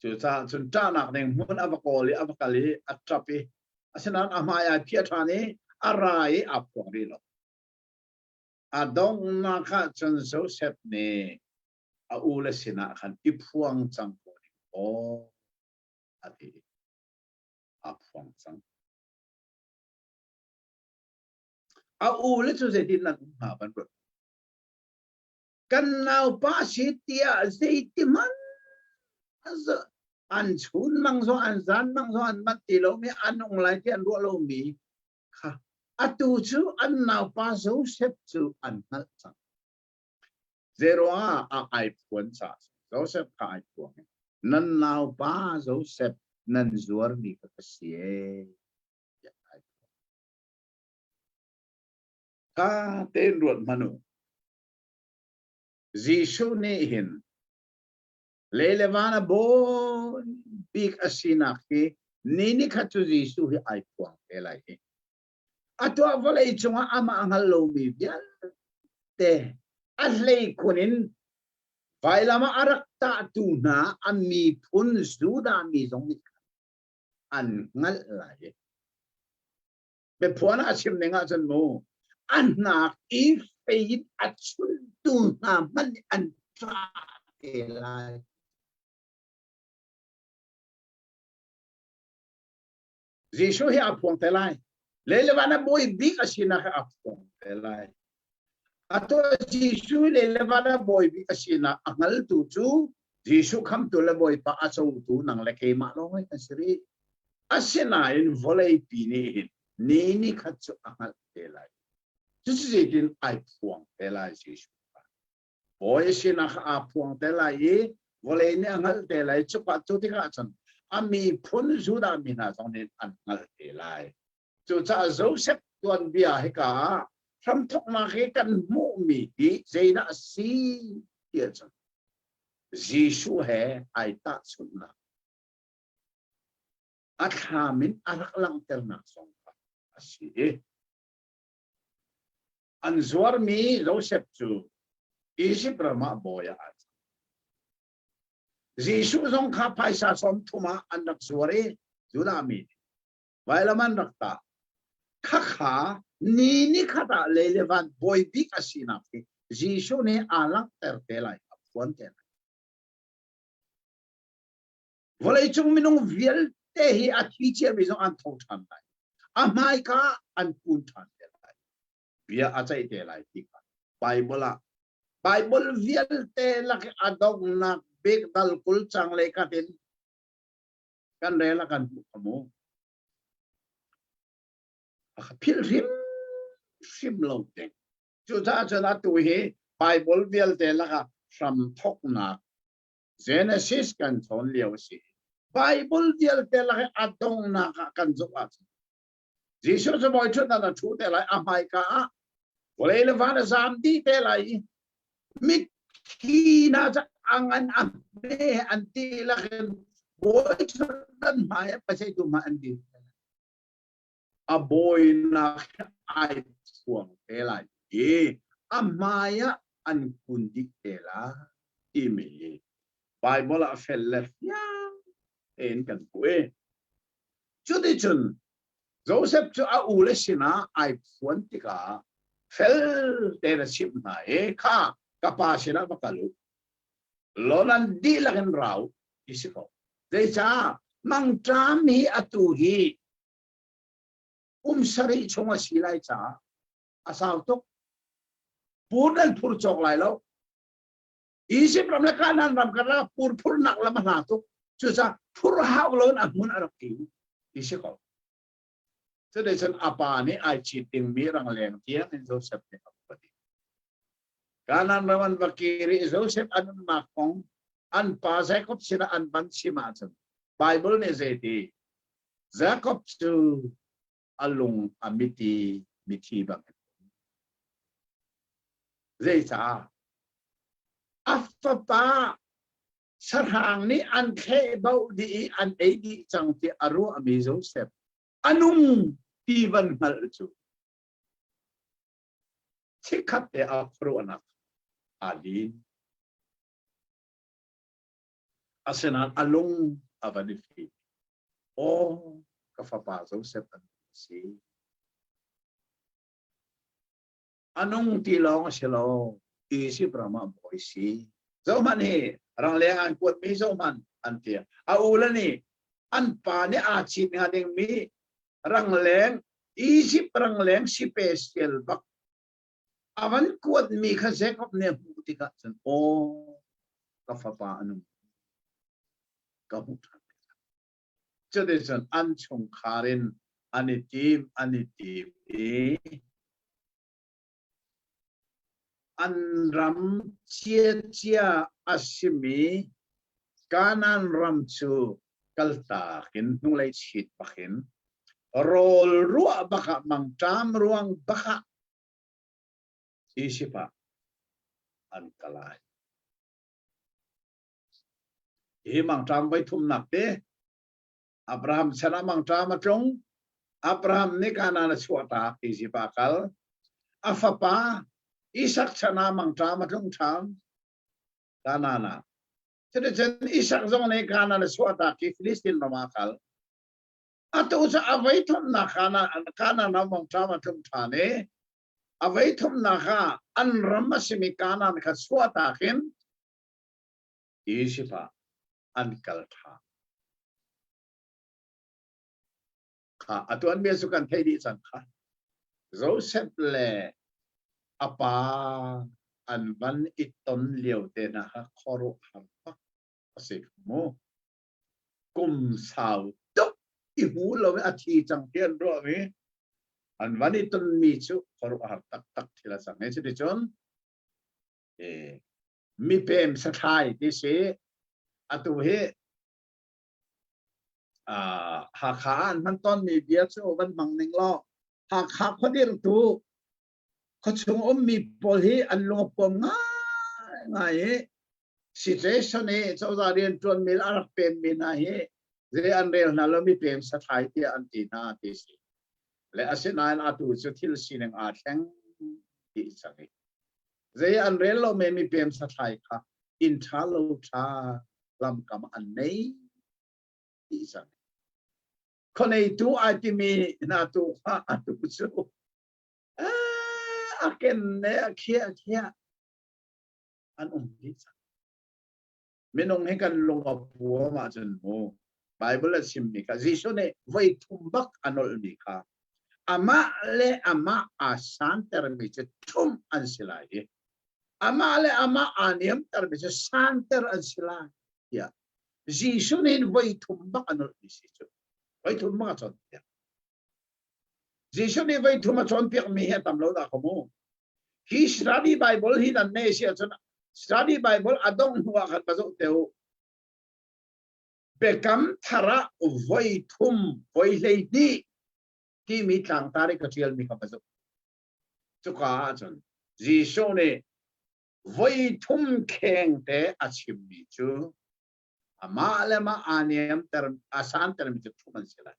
cucaah cun ṭahnak ding hmun a va kawl i a va kal i a ṭap i asinain a hmai ai phiah ṭhan i a ra i aa phuang rih lo. A donghnak ah cun Josef nih a ule sinah khan i phuang cang ko ning aw a ti. Aa phuang cang. A ule cu zeitin nan um hnga van ruat. Kan naupa si tiah zeiti hmanh an chun mang zong an zan mang zong an manh ti lomi an nung lai ti an ruah lomi kha atu cu an naupa Joseph cu an hngalh cang. Zeiruangah a ai phuan caah Joseph kha ai phuang i nan naupa Joseph nan zuarmi kha ka si ee tiah ai phuang. Tha tein ruat hmanh u. Jesuh nih hin lei le van a bawi bik a sinak hi ni ni khat cu Jesuh hi ai phuang te lai hi. Atuah vawlei cungah amah hngal lomi vialte a hleikhun in vailam ah a rak tahtu hna a miphun Judah mi zong nih khan an hngalh lai. Biaphuan ah a chim ning ahcun mu a hnak i fei in a chuntu hna hmanh nih an ṭah te lai. Jesuh hi aa phuang te lai. Lei le van ah bawi bik a sinak hi aa phuang te lai. Atu Jesuh lei le van ah bawi bik a sinak a hngaltu cu Jesuh khamtu le Bawipa a cotu nang le keimah lawng hi kan si rih. Asinain vawleipi nih hin ni ni khat cu a hngalh te lai. Cucu zeitin ai phuang te lai Jesuh kha. Bawi sinak kha aa phuang te lai i vawlei nih a hngalh te lai. Cuka cu tikah cun a miphun Judah mi hna zong nih an hngalh te lai. Cucaah Joseph tuanbia hika ah hramthawknak hi kan hmuhmi hi zeidah a si ti ahcun Jesuh he ai tahchunhnak a thlam in a rak langhternak zong kha a si i an zuarmi Joseph cu Izipt ram ah bawi ah aa cang. Jesuh zong kha phaisa 30 ah an rak zuar i Judah mi nih vailam an rak tah. Khakha ni ni khat ah lei le van bawi bik a sinak hi Jesuh nih aa langhter te lai, a phuan te lai. Vawleicung minung vialte hi a thi ciami zong an tho ṭhan lai. A hmaika an kun ṭhan te lai. Bia a ceih te lai ti kha Bible ah Bible vialte lak i a donghnak bik dal 20 cang le kat in kan rel a kan hmuh kha mu. A ka philh hrim hrim lo ding. Cucaah cun atu hi Bible vialte lakah hramthawknak Genesis kan cawn lio a si. Bible vialte lak i a donghnak ah kan zoh ahcun Jesuh cu bawi ṭhutdan a ṭhu te lai, a hmaika ah vawlei le van a zaam dih te lai i mithi hna cu a ngan a hme an ti lakin bawi ṭhutdan hmai ah paceitu hmai an dir te lai. A bawinak ai phuang te lai i a hmai ah an kun dih te lai timi Bible ah fel le fiang tein kan hmuh i cuticun Joseph cu a ule sinah ai phuan tikah fel tein a chimh hna i kha ka pa sinah va kal u law nan dihlak in ra u ti si ko zeicah mangṭam hi atu hi kum sarih chung a si lai caah a sau tuk pur nan phur cawk lai lo Egypt ram le Canaan ram karlak pur phurnak lam a hla tuk cucaah phur hau lo in a hmun a rak ti ti si ko cuticun a pa nih ai cit dingmi rangleng tiang in Joseph nih a upat Canaan ram an va kir i Joseph a nunnak kong an pa Jacob sinah an van chim ahcun Bible nih zeiti Jacob cu a lung a mit i mithi bangin Zeicah? A fapa sahrang nih an thleh bauh dih i an ei dih cang ti a ruahmi Joseph a nung ti van hngalh cu chikkhat te a khuaruahnak aa lin. Asinain a lung a van i fim. Aw, ka fapa Joseph an si. A nung ti lawng a si lo. Izipt ram ah bawi si. Zohhmanh hi rangleng an kuatmi zohhmanh an ti. A u le nih an pa nih aa cit hnga dingmi rangleng Izipt rangleng sipesial bak a van kuatmi kha Jacob nih a hmuh tikah cun aw ka fapa a nung ka hmuh ṭhan. Cuticun an chungkhar in an i tim an i tim i an ram ciacia a simi Kanaan ram cu kaltak in hnulei chit bakin rawl ruah bakah mangṭam ruang bakah Izipt ah an kalai. Hi mangṭam voi thumnak te Abraham chan ah mangṭam a tlung. Abraham nih Kanaan a chuahtak Izipt ah a kal. A fapa Isak chan ah mangṭam a tlung ṭhan Kanaan ah. Cuticun Isak zong nih Kanaan a chuahtak i Filistin ram ah a kal. Atu cu a voi thumnak Kanaan Kanaan ram mangṭam a tlung ṭhan i a voi thumnak ah an ram a simi Kanaan kha chuahtak in Izipt ah an kal ṭhan. Kha a tuanbia cu kan theih dih cang kha. Joseph le a pa an van i ton lio te hna kha khuaruahhar bak a si mu. Kum sau tuk i hmu lo i a thi cang ti an ruahmi an van i tonmi cu khuaruahhar taktak thil a cang. Cuticun mipem sathlai ti si atu hi Hakha ah an hman tawnmi bia cu van hmang ning law Hakha khuadirtu khuachung ummi pawl hi an lung a puam ngaingai i situation hi cozah rianṭuanmi le a rak pemmi hna hi zei an rel hna lo mipem sathlai tiah an ti hna ti si. Le asinain atu cu thil sining aa thleng dih cang i Zei an rel lo men mi pem sathlai kha inn ṭha lo ṭha lamkam an nei ti cang. Khoneitu ai timi hna tu kha atu cu a ken ne a khiah khiah an um dih cang. Minung hi kan lung a puam ahcun mu Bible a chimmi kha Jesuh nih voi thum bak a nolhmi kha amah le amah aa santermi cu ṭhumh an si lai i amah le amah aa niamtermi cu santer an si lai tiah Jesuh nih voi thum bak a nolhmi si cu voi thum bak a cawnpiak. Jesuh nih voi thum a cawnpiakmi hi a tam lo dah ka mu. Hi study Bible hi nan nei si ahcun study Bible a dongh hnu ah khan va zoh te u. Biakam thar ah voi thum, voi 12 timi tlangtar i ka ṭialmi kha va zoh. Cuka ahcun Jesuh nih voi thum kheng te a chimmi cu amah le mah aa niamter a santermi cu ṭhum an si lai.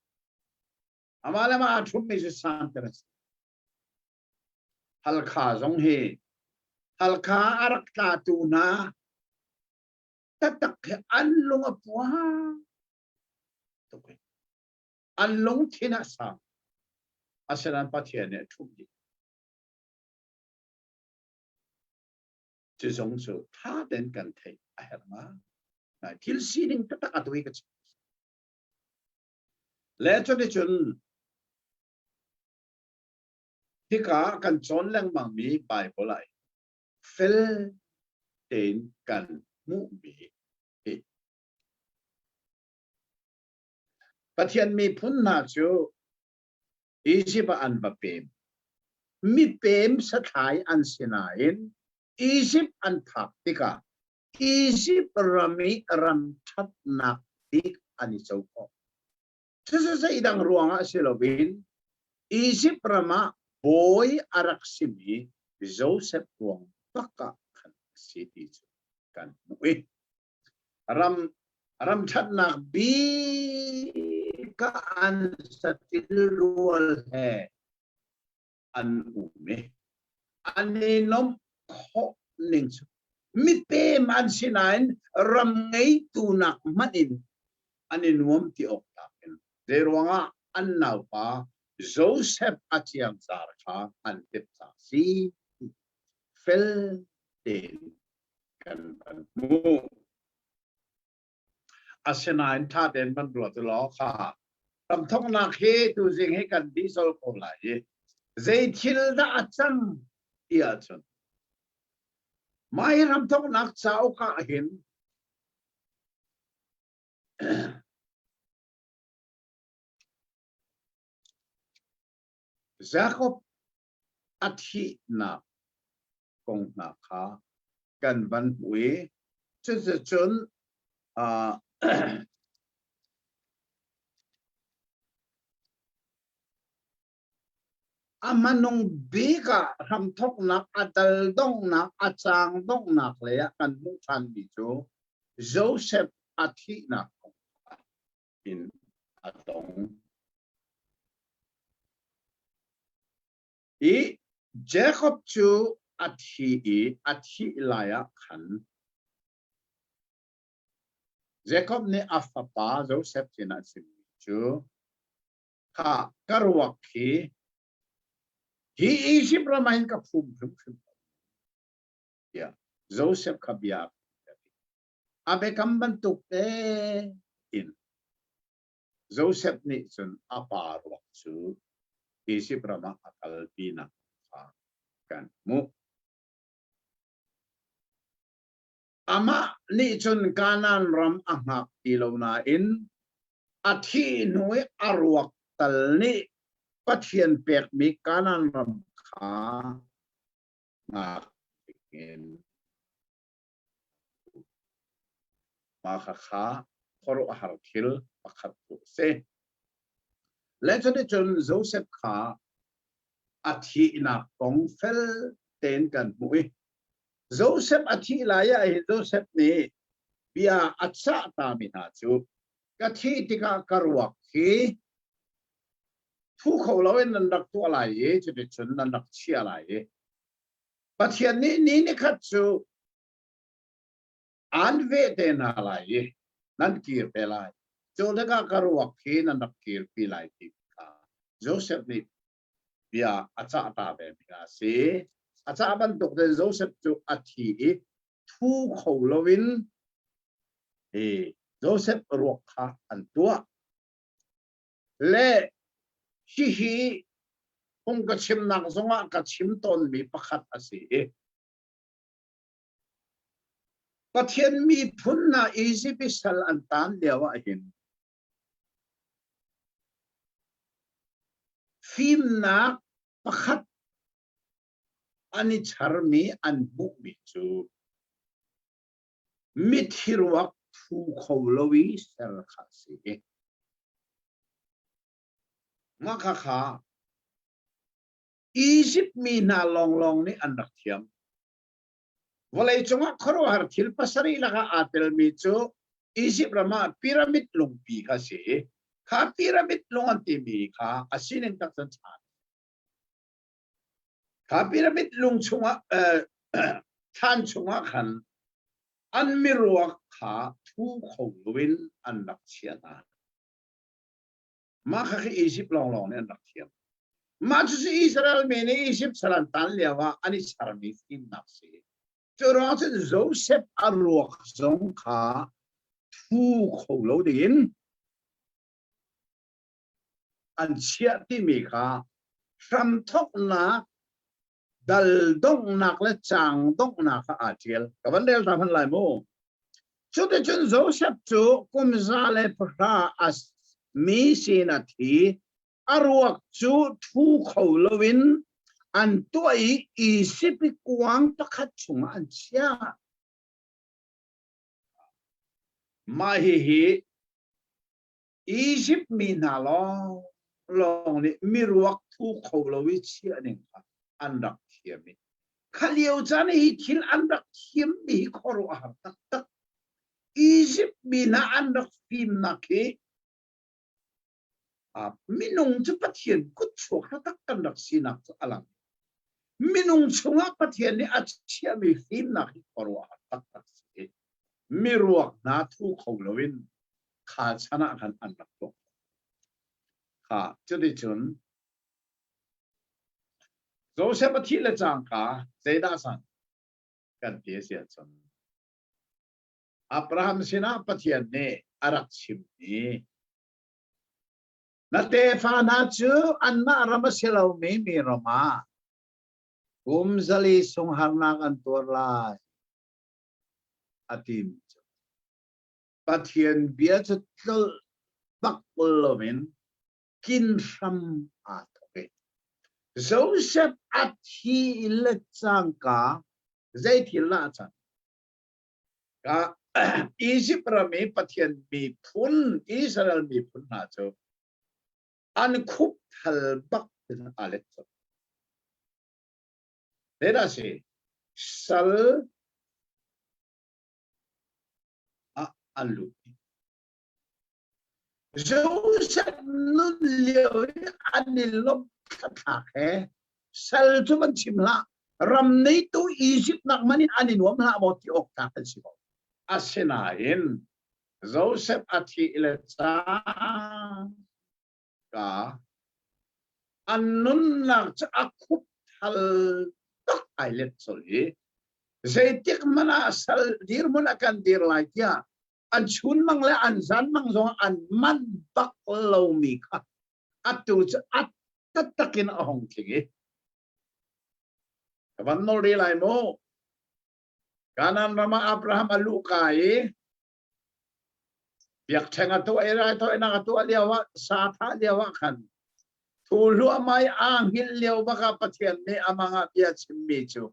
Amah le mah aa ṭhummi cu santer an si. Halkha zong hi Halkha a rak tlatu hna taktak hi an lung a puang tuk i an lungthin a sang. Asinain Pathian nih a ṭhumh dih. Cu zong cu ṭha tein kan theih a herh ngai. Thil sining taktak atu hi ka chim. Le cuticun hika kan cawn lengmangmi Bible ah fel tein kan hmuhmi hi Pathian miphun hna cu Izipt ah an va pem. Mipem sathlai an si nain Izipt an phak tikah Izipt ram i ram ṭhatnak bik an i co khawh. Cucu zeidang ruangah si loin Izipt ram ah bawi a rak simi Josef ruang bak ah khan a si ti cu kan hmuh i ram ram ṭhatnak bik ah an saṭil rual he an um i an i nuamh khawh ning cu mipem an si nain ram ngeitu nak hmanh in an i nuam ti awk tlak in zei ruangah an naupa Joseph a ciangcar kha an tep ca si. fel tein kan van hmuh. Asinain ṭha tein van ruat u law kha ramthoknak hi tuzing hi kan dih zol ko lai i zei thil dah a cang ti ahcun mah hi ramthoknak cauk ah hin Jakob a thihnak kong hna kha kan van hmu i cuticun uh, a hmanung bik ah hramthoknak a dal donghnak a caang donghnak lei ah kan hmuh ṭhanmi cu Joseph a thihnak kong in a dong. I Jakob cu a thi i a thih lai ah khan Jakob nih a fapa Joseph sinah a chimmi cu, Khah, ka ruak hi hi Izipt ram ah hin ka phum hrimhrim ko, tiah Joseph kha bia a A biakam bantuk tein Joseph nih cun a pa ruak cu Izipt ram ah a kalpinak kha kan hmuh. Amah nih cun Kanaan ram a hngak ti lo nain a thih hnu i a ruak tal nih Pathian pekmi Kanaan ram kha hngak dingin Mah khakha khuaruahhar thil pakhat cu a si. Le cuticun Joseph kha a thihnak kong fel tein kan hmuh i Joseph a thih lai ah hin Joseph nih bia a cah tami hna cu ka thih tikah ka ruak hi thu kho loin nan rak tuah lai i cuticun nan rak chiah lai i Pathian nih ni nikhat cu an veh te hna lai i nan kir te lai. Cu tikah ka ruak hi nan rak kirpi lai ti kha Joseph nih bia a cah ta ve mi a si. A cah bantuk tein Joseph cu a thi i thu kho loin hi Joseph ruak kha an tuah. Le hihi phung ka chimnak zongah ka chim tawnmi pakhat a si i Pathian miphun hna Izipt i sal an taan lio ah hin fimnak pakhat an i charmi an hmuhmi cu mithi ruak thu kho lo i ser kha a si. Mah khakha Izipt mi hna lawnglawng nih an rak thiam. Vawlei cungah khuaruahhar thil pasarih lakah aa telmi cu Izipt ram ah pyramid lungpi kha a si i kha pyramid lung an timi kha a sining tak cun chan. Kha pyramid lung chungah thlan chungah khan an miruak kha thu kho loin an rak chiah hna. Mah kha khi Izipt lawnglawng nih an rak thiam. Mah cucu Israel mi nih Izipt sal an tan lio ah an i charmi fimnak si. Cu ruang cun Joseph a ruak zong kha thu kho lo dingin an chiah timi kha hramthoknak dal donghnak le caang donghnak kha aa ṭial. Ka van rel ta hmanh lai mu. Cuticun Joseph cu kum 110 a mi sin a thi. A ruak cu thu kho loin an tuah i Izipt i kuang pakhat chungah an chiah. Mah hihi Izipt mi hna lawnglawng nih miruak thu kho lo i chiah ning kha an rak thiam i kha lio caan i hi thil an rak thiammi hi khuaruahhar taktak. Izipt mi hna an rak fimnak hi minung cu Pathian kutchuak taktak kan rak sinak cu a lang. Minung chungah Pathian nih a chiahmi fimnak hi khuaruahhar taktak si. Miruak hna thu kho loin kha chan ah khan an rak tuah. Kha cuticun Joseph a thih le cangka zeidah cang? Kan ti a si ahcun Abraham sinah Pathian nih a rak chimmi na tefa hna cu anmah ram a si lomi mi ram ah kum zali sung harnak an tuar lai a timi cu Pathian bia cu tlolh bak loin kin hram aa thawk i Joseph a thi le cangka zei thil dah a can? Ka Egypt ram i Pathian miphun Israel miphun hna cu an khup thal bak in aa let colh. Zeidah a si? Sal ah an lut. Joseph nun lio i an i lawmh thlatlak he sal cu van chim hlah ram neitu Egypt nak man in an i nuam hlah maw ti awk tlak an si ko. Asinain Joseph a thih le cangka an nunnak cu a khup thal tak ai let colh i zeitik hmanh ah sal dirhmun a kan dir lai tiah an chun mang le an zan mang zong an man bak lomi kha atu cu a taktak in a hong tling i ka van nol ri lai mu Kanan ram ah Abraham a luh ka i biakṭheng a tuah i raithawinak a tuah lio ah sa thah lio ah khan thu hluahmai aa hngilh lio bak ah Pathian nih amang ah bia chimmi cu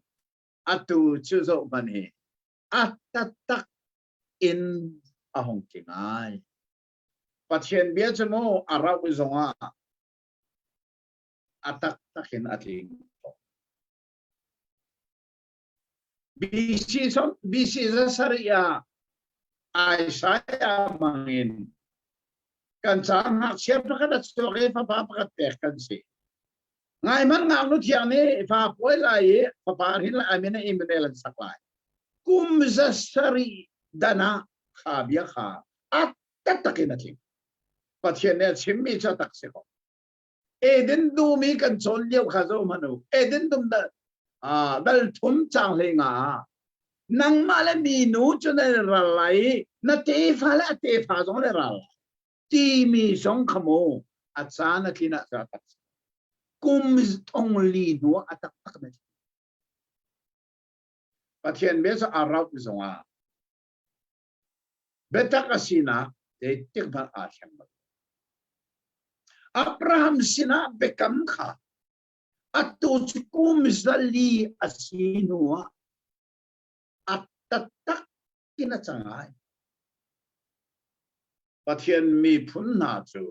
atu cu zoh hmanh hi a taktak in a hung tling ai. Pathian bia cu mu a rauh zongah a taktak in a tling. BC BC zasarih ah Isaiah mangin kan ca ngakchia pakhat a chuak i fapa pakhat pek kan si. Ngai man ngaknu thiang nih fa puai lai i fapa hrin lai amin Emmanuel an sak lai. Kum zasarih dan ah kha bia kha a taktak in a tling. Pathian nih a chimmi cu a tak si ko. Eden dum i kan cawn lio kha zoh hmanh u. Eden dum dal, dal thum cang hlei nga ah nangmah le minu cu na ral lai i na tefa le a tefa zong na ral lai timi zong kha mu a caan a tlin ah a tak kum thong li hnu a taktak na Pathian bia cu a rauh zongah biatak a sinak zeitik hmanh aa thleng bal. Abraham sinah biakam kha atu cu kum zali a si hnuah a taktak in a cang ai. Pathian miphun hna cu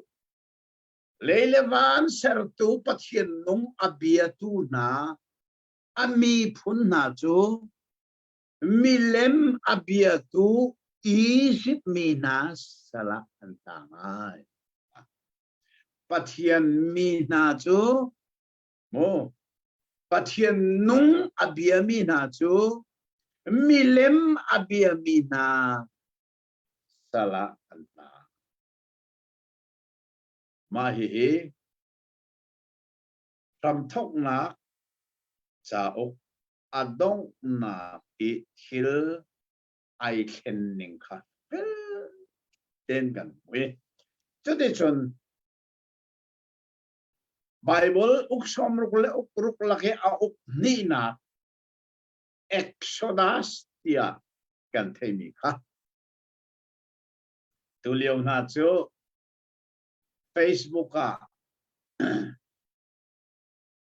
lei le van sertu Pathian nung a biatu hna a miphun hna cu milem a biatu Izipt mi hna sal ah an tang ai. Pathian mi hna cu mu Pathian nung a biami hna cu milem a biami hna sal ah an tang. Mah hihi hramthawknak cauk a donghnak i thil ai thlen ning kha fel tein kan hmu i cuticun Bible uk sawmruk le uk ruk lak i a uk hnihnak Exodus tiah kan theimi kha tulio hna cu Facebook ah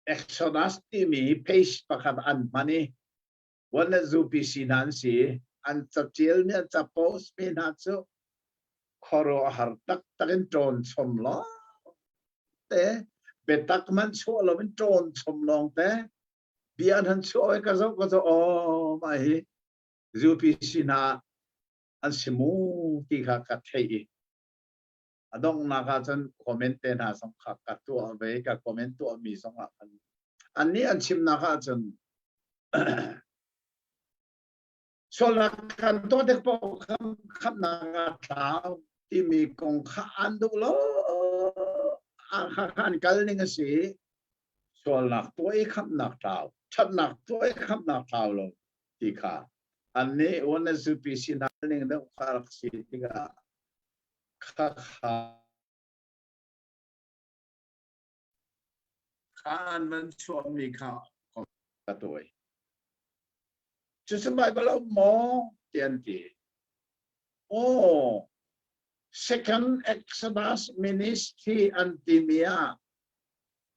Exodus timi page pakhat an hman i one le UPC hna an si. An catial mi an ca post mi hna cu khuaruahhar taktak in ṭawn chom lawng te biatak man chuah lo in ṭawn chom lawng te bia an han chuah i ka zoh ka zoh aw mah hi UPC hna an si mu ti kha ka theih i a donghnak ah cun comment te hna zong kha ka tuah ve ka comment tuah mi zong ah khan annih an chimnak ah cun sualnak kan tuah tik paoh khamnak a tlau timi kong kha an duh lo kha an kal ning a si sualnak tuah i khamnak tlau thatnak tuah i khamnak tlau lo. ti kha annih Oneness UPC hna ning deuh kha rak si tikah kha kha kha an van chuahmi kha ka tuai. Cucu Baibal a um maw? ti an ti. Aw, Second Exodus Ministry an timi ah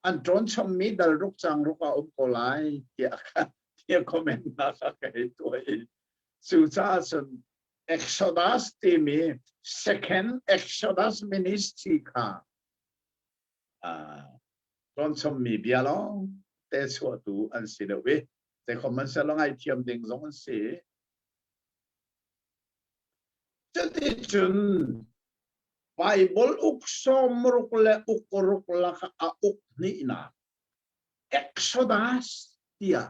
an ṭawn chommi dal ruk cang ruk ah um ko lai tiah tiah comment na ka hei tuah i cucaah cun Exodus timi Second Exodus Ministry kha ṭawn chommi bia lawng te chuahtu an si deuh i zeikhom an selaw ngaithiam ding zong an si. Cuticun Baibal uk sawmruk le uk ruk lakah a uk hnihnak Exodus tiah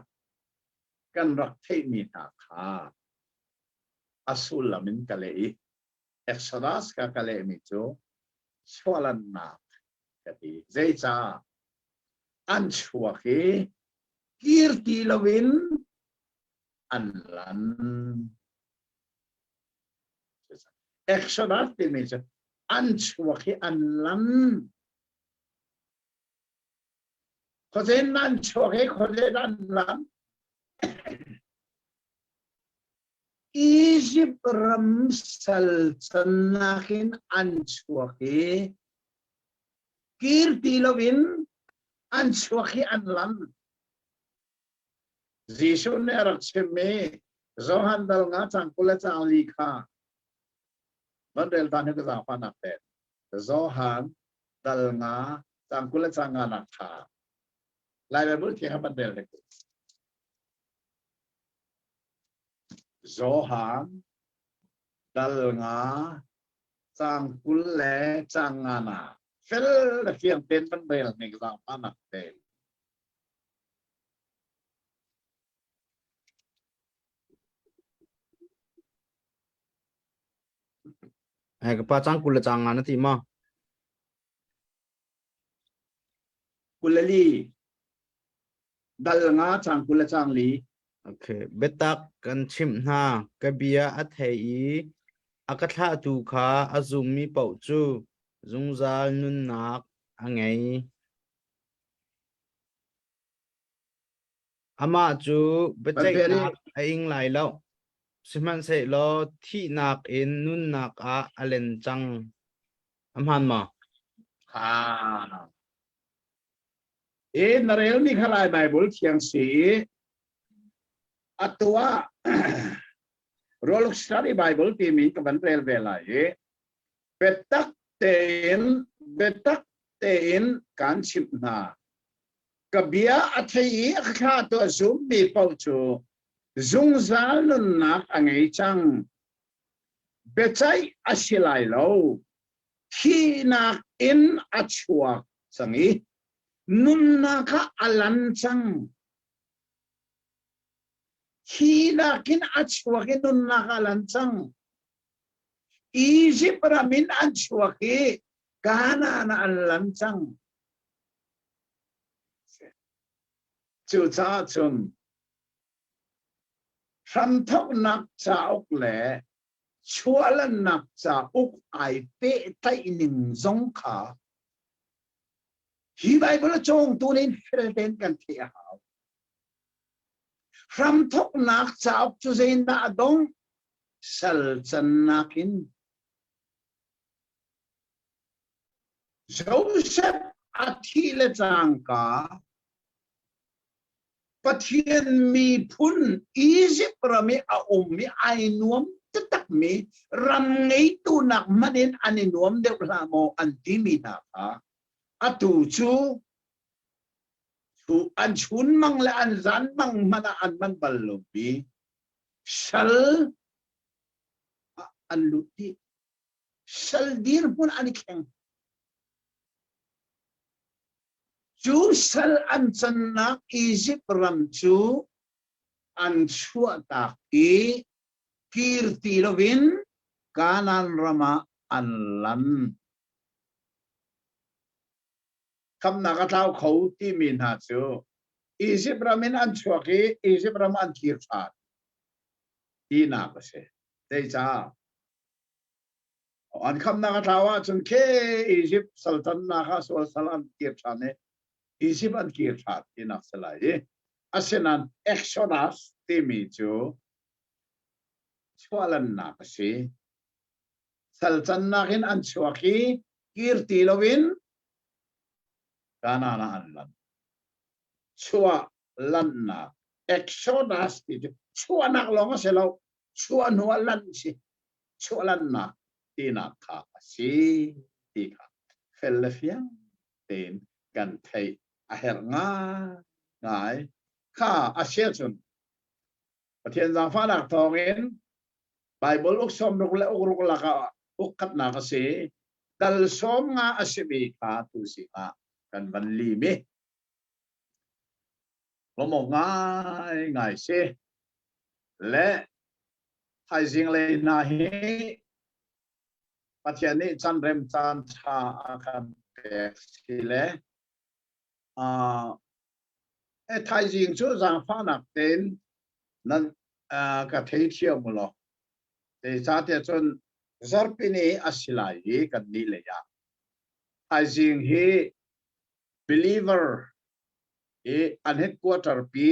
kan rak theihmi hna kha a sullam in ka leh i Exodus ka ka lehmi cu chuahlannak ka ti. Zeicah? An chuak i kir ti loin an lan. Exodus timi cu an chuak i an lan. Khuazein an chuak i khuazein an lan. Egypt ram sal cannak in an chuak i kir ti loin an chuak i an lan. Jesuh nih a rak chimmi Johan dal nga cang 20 le cang li kha van rel ta ni ka zaangfahnak te Johan dal nga cang 20 le cang nga nak kha Lai Bible thiang ha van rel hek Johan dal nga cang 20 le cang nga na fel le fiang ten van rel ning zaangfahnak te Hei ka pa cang 20 le cang nga na ti ma? 24 dal nga cang 20 le cang li. Okay. Biatak kan chimh hna. Ka bia a thei i a ka thlahtu kha a zummi paoh cu zungzal nunnak a ngei. Amah cu biaceihnak a ing lai lo, sihmanhsehlaw thihnak in nunnak ah a len cang. A hmaan maw? Ha. E na relmi kha Lai Bible thiang si i atu ah Roluk Study Bible timi ka van rel ve lai i biatak tein biatak tein kan chimh hna. Ka bia a thei i a thlatu a zummi paoh cu zungzal nunnak a ngei cang. Biaceih a si lai lo. Thihnak in a chuak cang i nunnak ah a lan cang. Thihnak in a chuak i nunnak ah a lan cang. Izipt ram in an chuak i Kanaan ah an lan cang. Cucaah cun hramthawknak cauk le chuahlannak cauk ai pehtlaih ning zong kha hi Baibal a cawngtu nih fel tein kan theih a hau. Hramthawknak cauk cu zeitindah a dong? Sal cannak in. Joseph a thih le cangka Pathian miphun Izipt ram i a ummi ai nuam taktakmi ram ngeitu nak hmanh in an i nuam deuh hlah maw an timi hna kha atu cu an chunmang le an zanmang hmanh ah an manh bal lomi sal an lut dih. Sal dirhmun an i thleng. Cu sal an cannak Izipt ram cu an chuahtak i kir ti loin Kanaan ram ah an lan. Khamnak a tlau kho timi hna cu Izipt ram in an chuak i Izipt ram an kir ṭhan. Tinak a si. Zeicah? An khamnak a tlau ahcun khe Egypt saltannak ah sual sal an kir ṭhan i Egypt an kir ṭhan tinak si lai i asinain Exodus timi cu chuahlannak a si. Salcannak in an chuak i kir ti loin Canaan ah an lan. Chuah lannak Exodus ti cu chuahnak lawng a si lo, chuah hnu ah lan si. Chuah lannak tinak kha a si ti kha fel le fiang tein kan theih a herh ngai. Kha a si ahcun Pathian zaangfahnak thawngin Baibal uk sawmruk le uk ruk lakah uk khatnak a si. Dal 15 a simi kha tu ah kan van lim i lawmawk ngai ngai si. Le thaizing lei hna hi Pathian nih can rem caan ṭha a kan pek si le thaizing cu zaangfahnak tein nan ka theithiam u law zeicahtiah cun zarhpini a si lai i kan nih lei ah thaizing hi believer i an headquarter pi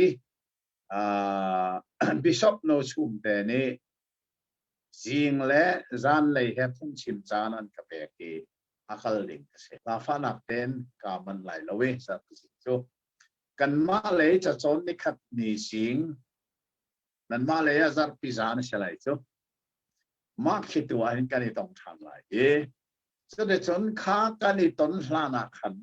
Bishop No Chum te nih zing le zanlei he phungchim caan an ka pek i a kal ding ka si. Zaangfahnak tein kaa manh lai lo i zarhpi cu kanmah lei cacawn nikhat ni zing nanmah lei ah zarhpi zan a si lai cu. Mah khi tu ah hin kan i tong ṭhan lai i cuticun kha kan i ton hlan ah khan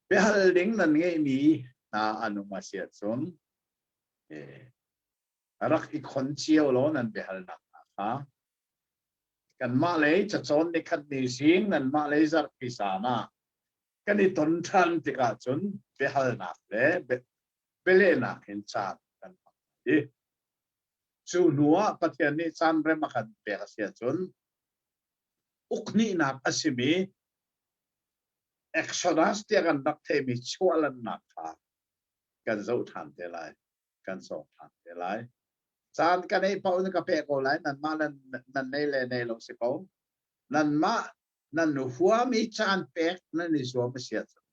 biahal ding nan ngeihmi hna an um a si ahcun rak i khon cio law nan biahalnak hna kha kanmah lei cacawn nikhat ni zing nanmah lei zarhpi zan ah kan i ton ṭhan tikah cun biahalnak le bialehnak in caan kan hmang i cu hnu ah Pathian nih caan rem a kan pek a si ahcun ukhnihnak a simi Exodus tiah kan rak theihmi chuahlannak kha kan zoh ṭhan te lai, kan cawng ṭhan te lai. Caan ka neih paoh in ka pek ko lai, nanmah nan nei le nei lo si ko. Nanmah nan huam i caan pek nan i zuam a si ahcun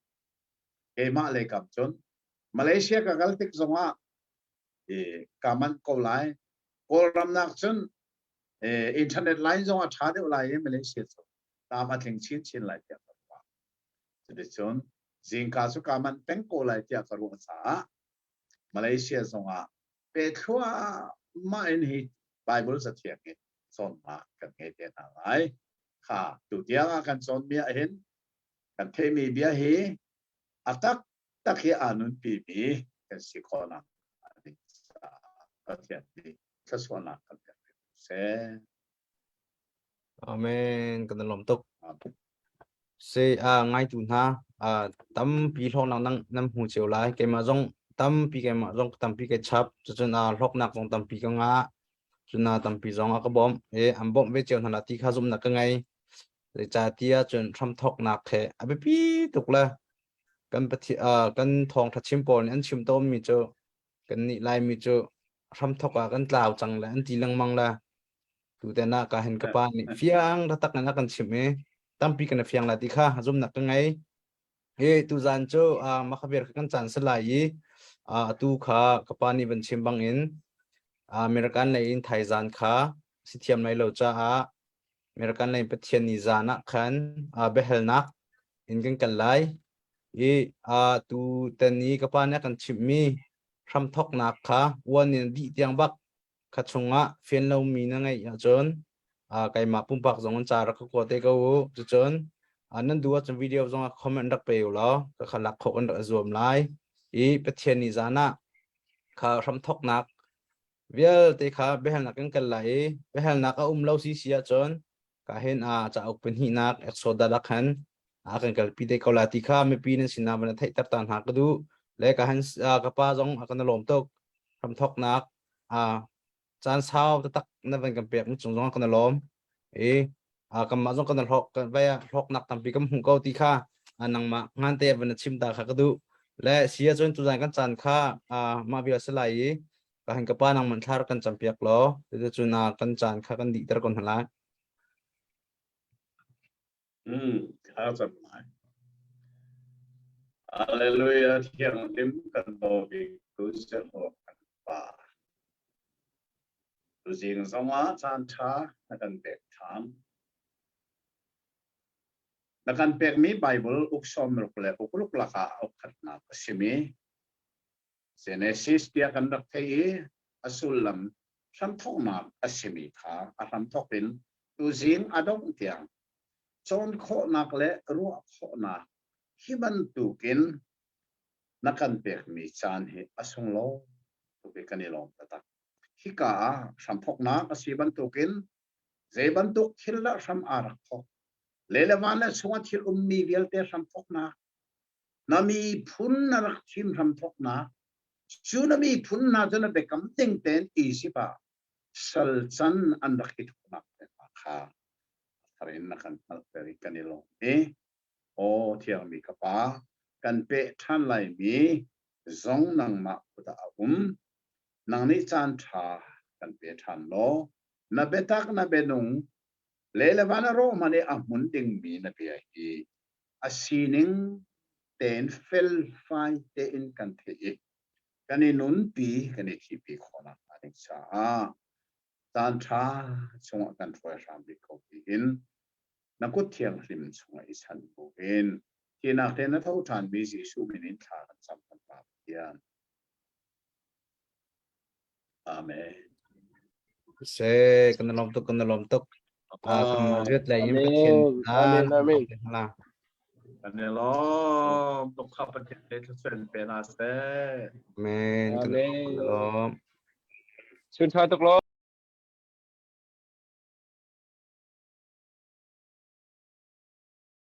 keimah lei kam cun Malaysia ka kal tik zongah ka manh ko lai. Kawlram nak cun internet line zong a ṭha deuh lai i Malaysia cu tlam a tling chinchin lai tiah ka ruah. Cuticun zingka cu kaa manh peng ko lai tiah ka ruah caah Malaysia zongah pe thluahmah in hi Bible cathiang hi cawnnak kan ngei te hna lai. Kha tu tiang ah kan cawnmi ah hin kan theihmi bia hi a taktak hi aa nunpimi kan si khawhnak ding caah Pathian nih thluachuahnak kan pek ve ko seh. Amen. Kan lawm tuk. Si ngaitu hna tampi hlawknak nang nan hmu cio lai. Keimah zong tampi keimah zong tampi ka chap. Cucun hlawknak zong tampi ka ngah. Cun tampi zong a ka bawmh. I an bawmh ve cio hna la ti kha zumhnak ka ngei. Zeicahtiah cun hramthawknak he a biapi tuk le kan pathi kan thawngṭha chim pawl nih an chim tawnmi cu kannih Laimi cu hramthawk ah kan tlau cang le an ti lengmang le tuten ah ka hin ka pa nih fiang taktak in a kan chimh i tampi kan i fiang lai ti kha zumnak ka ngei. Hi tuzan cu makhabir kan caan si lai i atu kha ka pa nih van chim bang in American lei in thaizan kha si thiam lai lo caah American lei Pathian ni zan ah khan biahalnak in kan kal lai i tu tan i ka pa nih a kan chimhmi hramthawknak kha uan in dih tiang bak kha chungah fian lomi na ngeih ahcun keimah pumpak zong in ca rak ka kua te ko u. Cucun nan duh ahcun video zong ah comment rak pe u law ka kha lak khawh kan rak zuam lai. I Pathian ni zan ah kha hramthawknak vialte kha biahalnak kan kal lai i biahalnak a um lo si si ahcun ka hin a cauk pahnihnak Exodus ah khan a kan kalpi te ko la ti kha mipi nan sinah van theihter ta hna ka duh le ka han ka pa zong a kan lawm tuk hramthawknak a caan sau taktak na van kan pek cung zong kan lawm i kanmah zong kan hlawk kan vai hlawknak tampi kan hmuh ko ti kha nangmah ngan te van chim ta kha ka duh le si ahcun tuzan kan caan kha mah vial si lai i. Ka hin ka pa nang man thlar kan campiak law cucu na kan caan kha kan dihter ko hna lai. Kha cam lai. Hallelujah thianghlim kan daw bik tu Jehovah kan Pa. Tuzing zongah caan ṭha na kan pek ṭhan. Na kan pekmi Bible uk sawmruk le uk ruk lakah uk khatnak a simi Genesis tiah kan rak theih i a sullam hramthawknak a simi kha a hramthawk in tuzing a dongh tiang cawn khawhnak le ruah khawhnak hi bantukin na kan pekmi caan hi a sunglawi tuk i kan i lawm taktak. Hika ah hramthawknak a si bantukin zei bantuk thil dah hram aa rak thawk? Le le van le chungah thil ummi vialte hramthawknak na miphun na rak thim hramthawknak cu na miphun hna cu na biakam ding tein Izipt ah sal can an rak i thawknak te hna kha thar in na kan hngalhter i kan i lawm i aw thiangmi ka pa kan peh ṭhan laimi zong nangmah kut ah a um nang nih caan ṭha kan pe ṭhan law na biatak na bianung le le van a rawh hmanh i a hmun dingmi na bia hi a sining tein felfai tein kan theih i kan i nunpi kan i thihpi khawhnak hnga ding caah caan ṭha chungah kan hruai hram rih ko tiin na kut thianghlim chungah i chan buin thihnak te na tho ṭhanmi Jesuh min in thla kan cam kan Pa Pathian. Amen. Se kan lawm tuk kan lawm tuk. Ah kan riat lai in Pathian Amen amen. Kan i lawm tuk kha Pathian le thluachuah pe hna seh. Amen. Kan lawm. Sun tha tuk lo.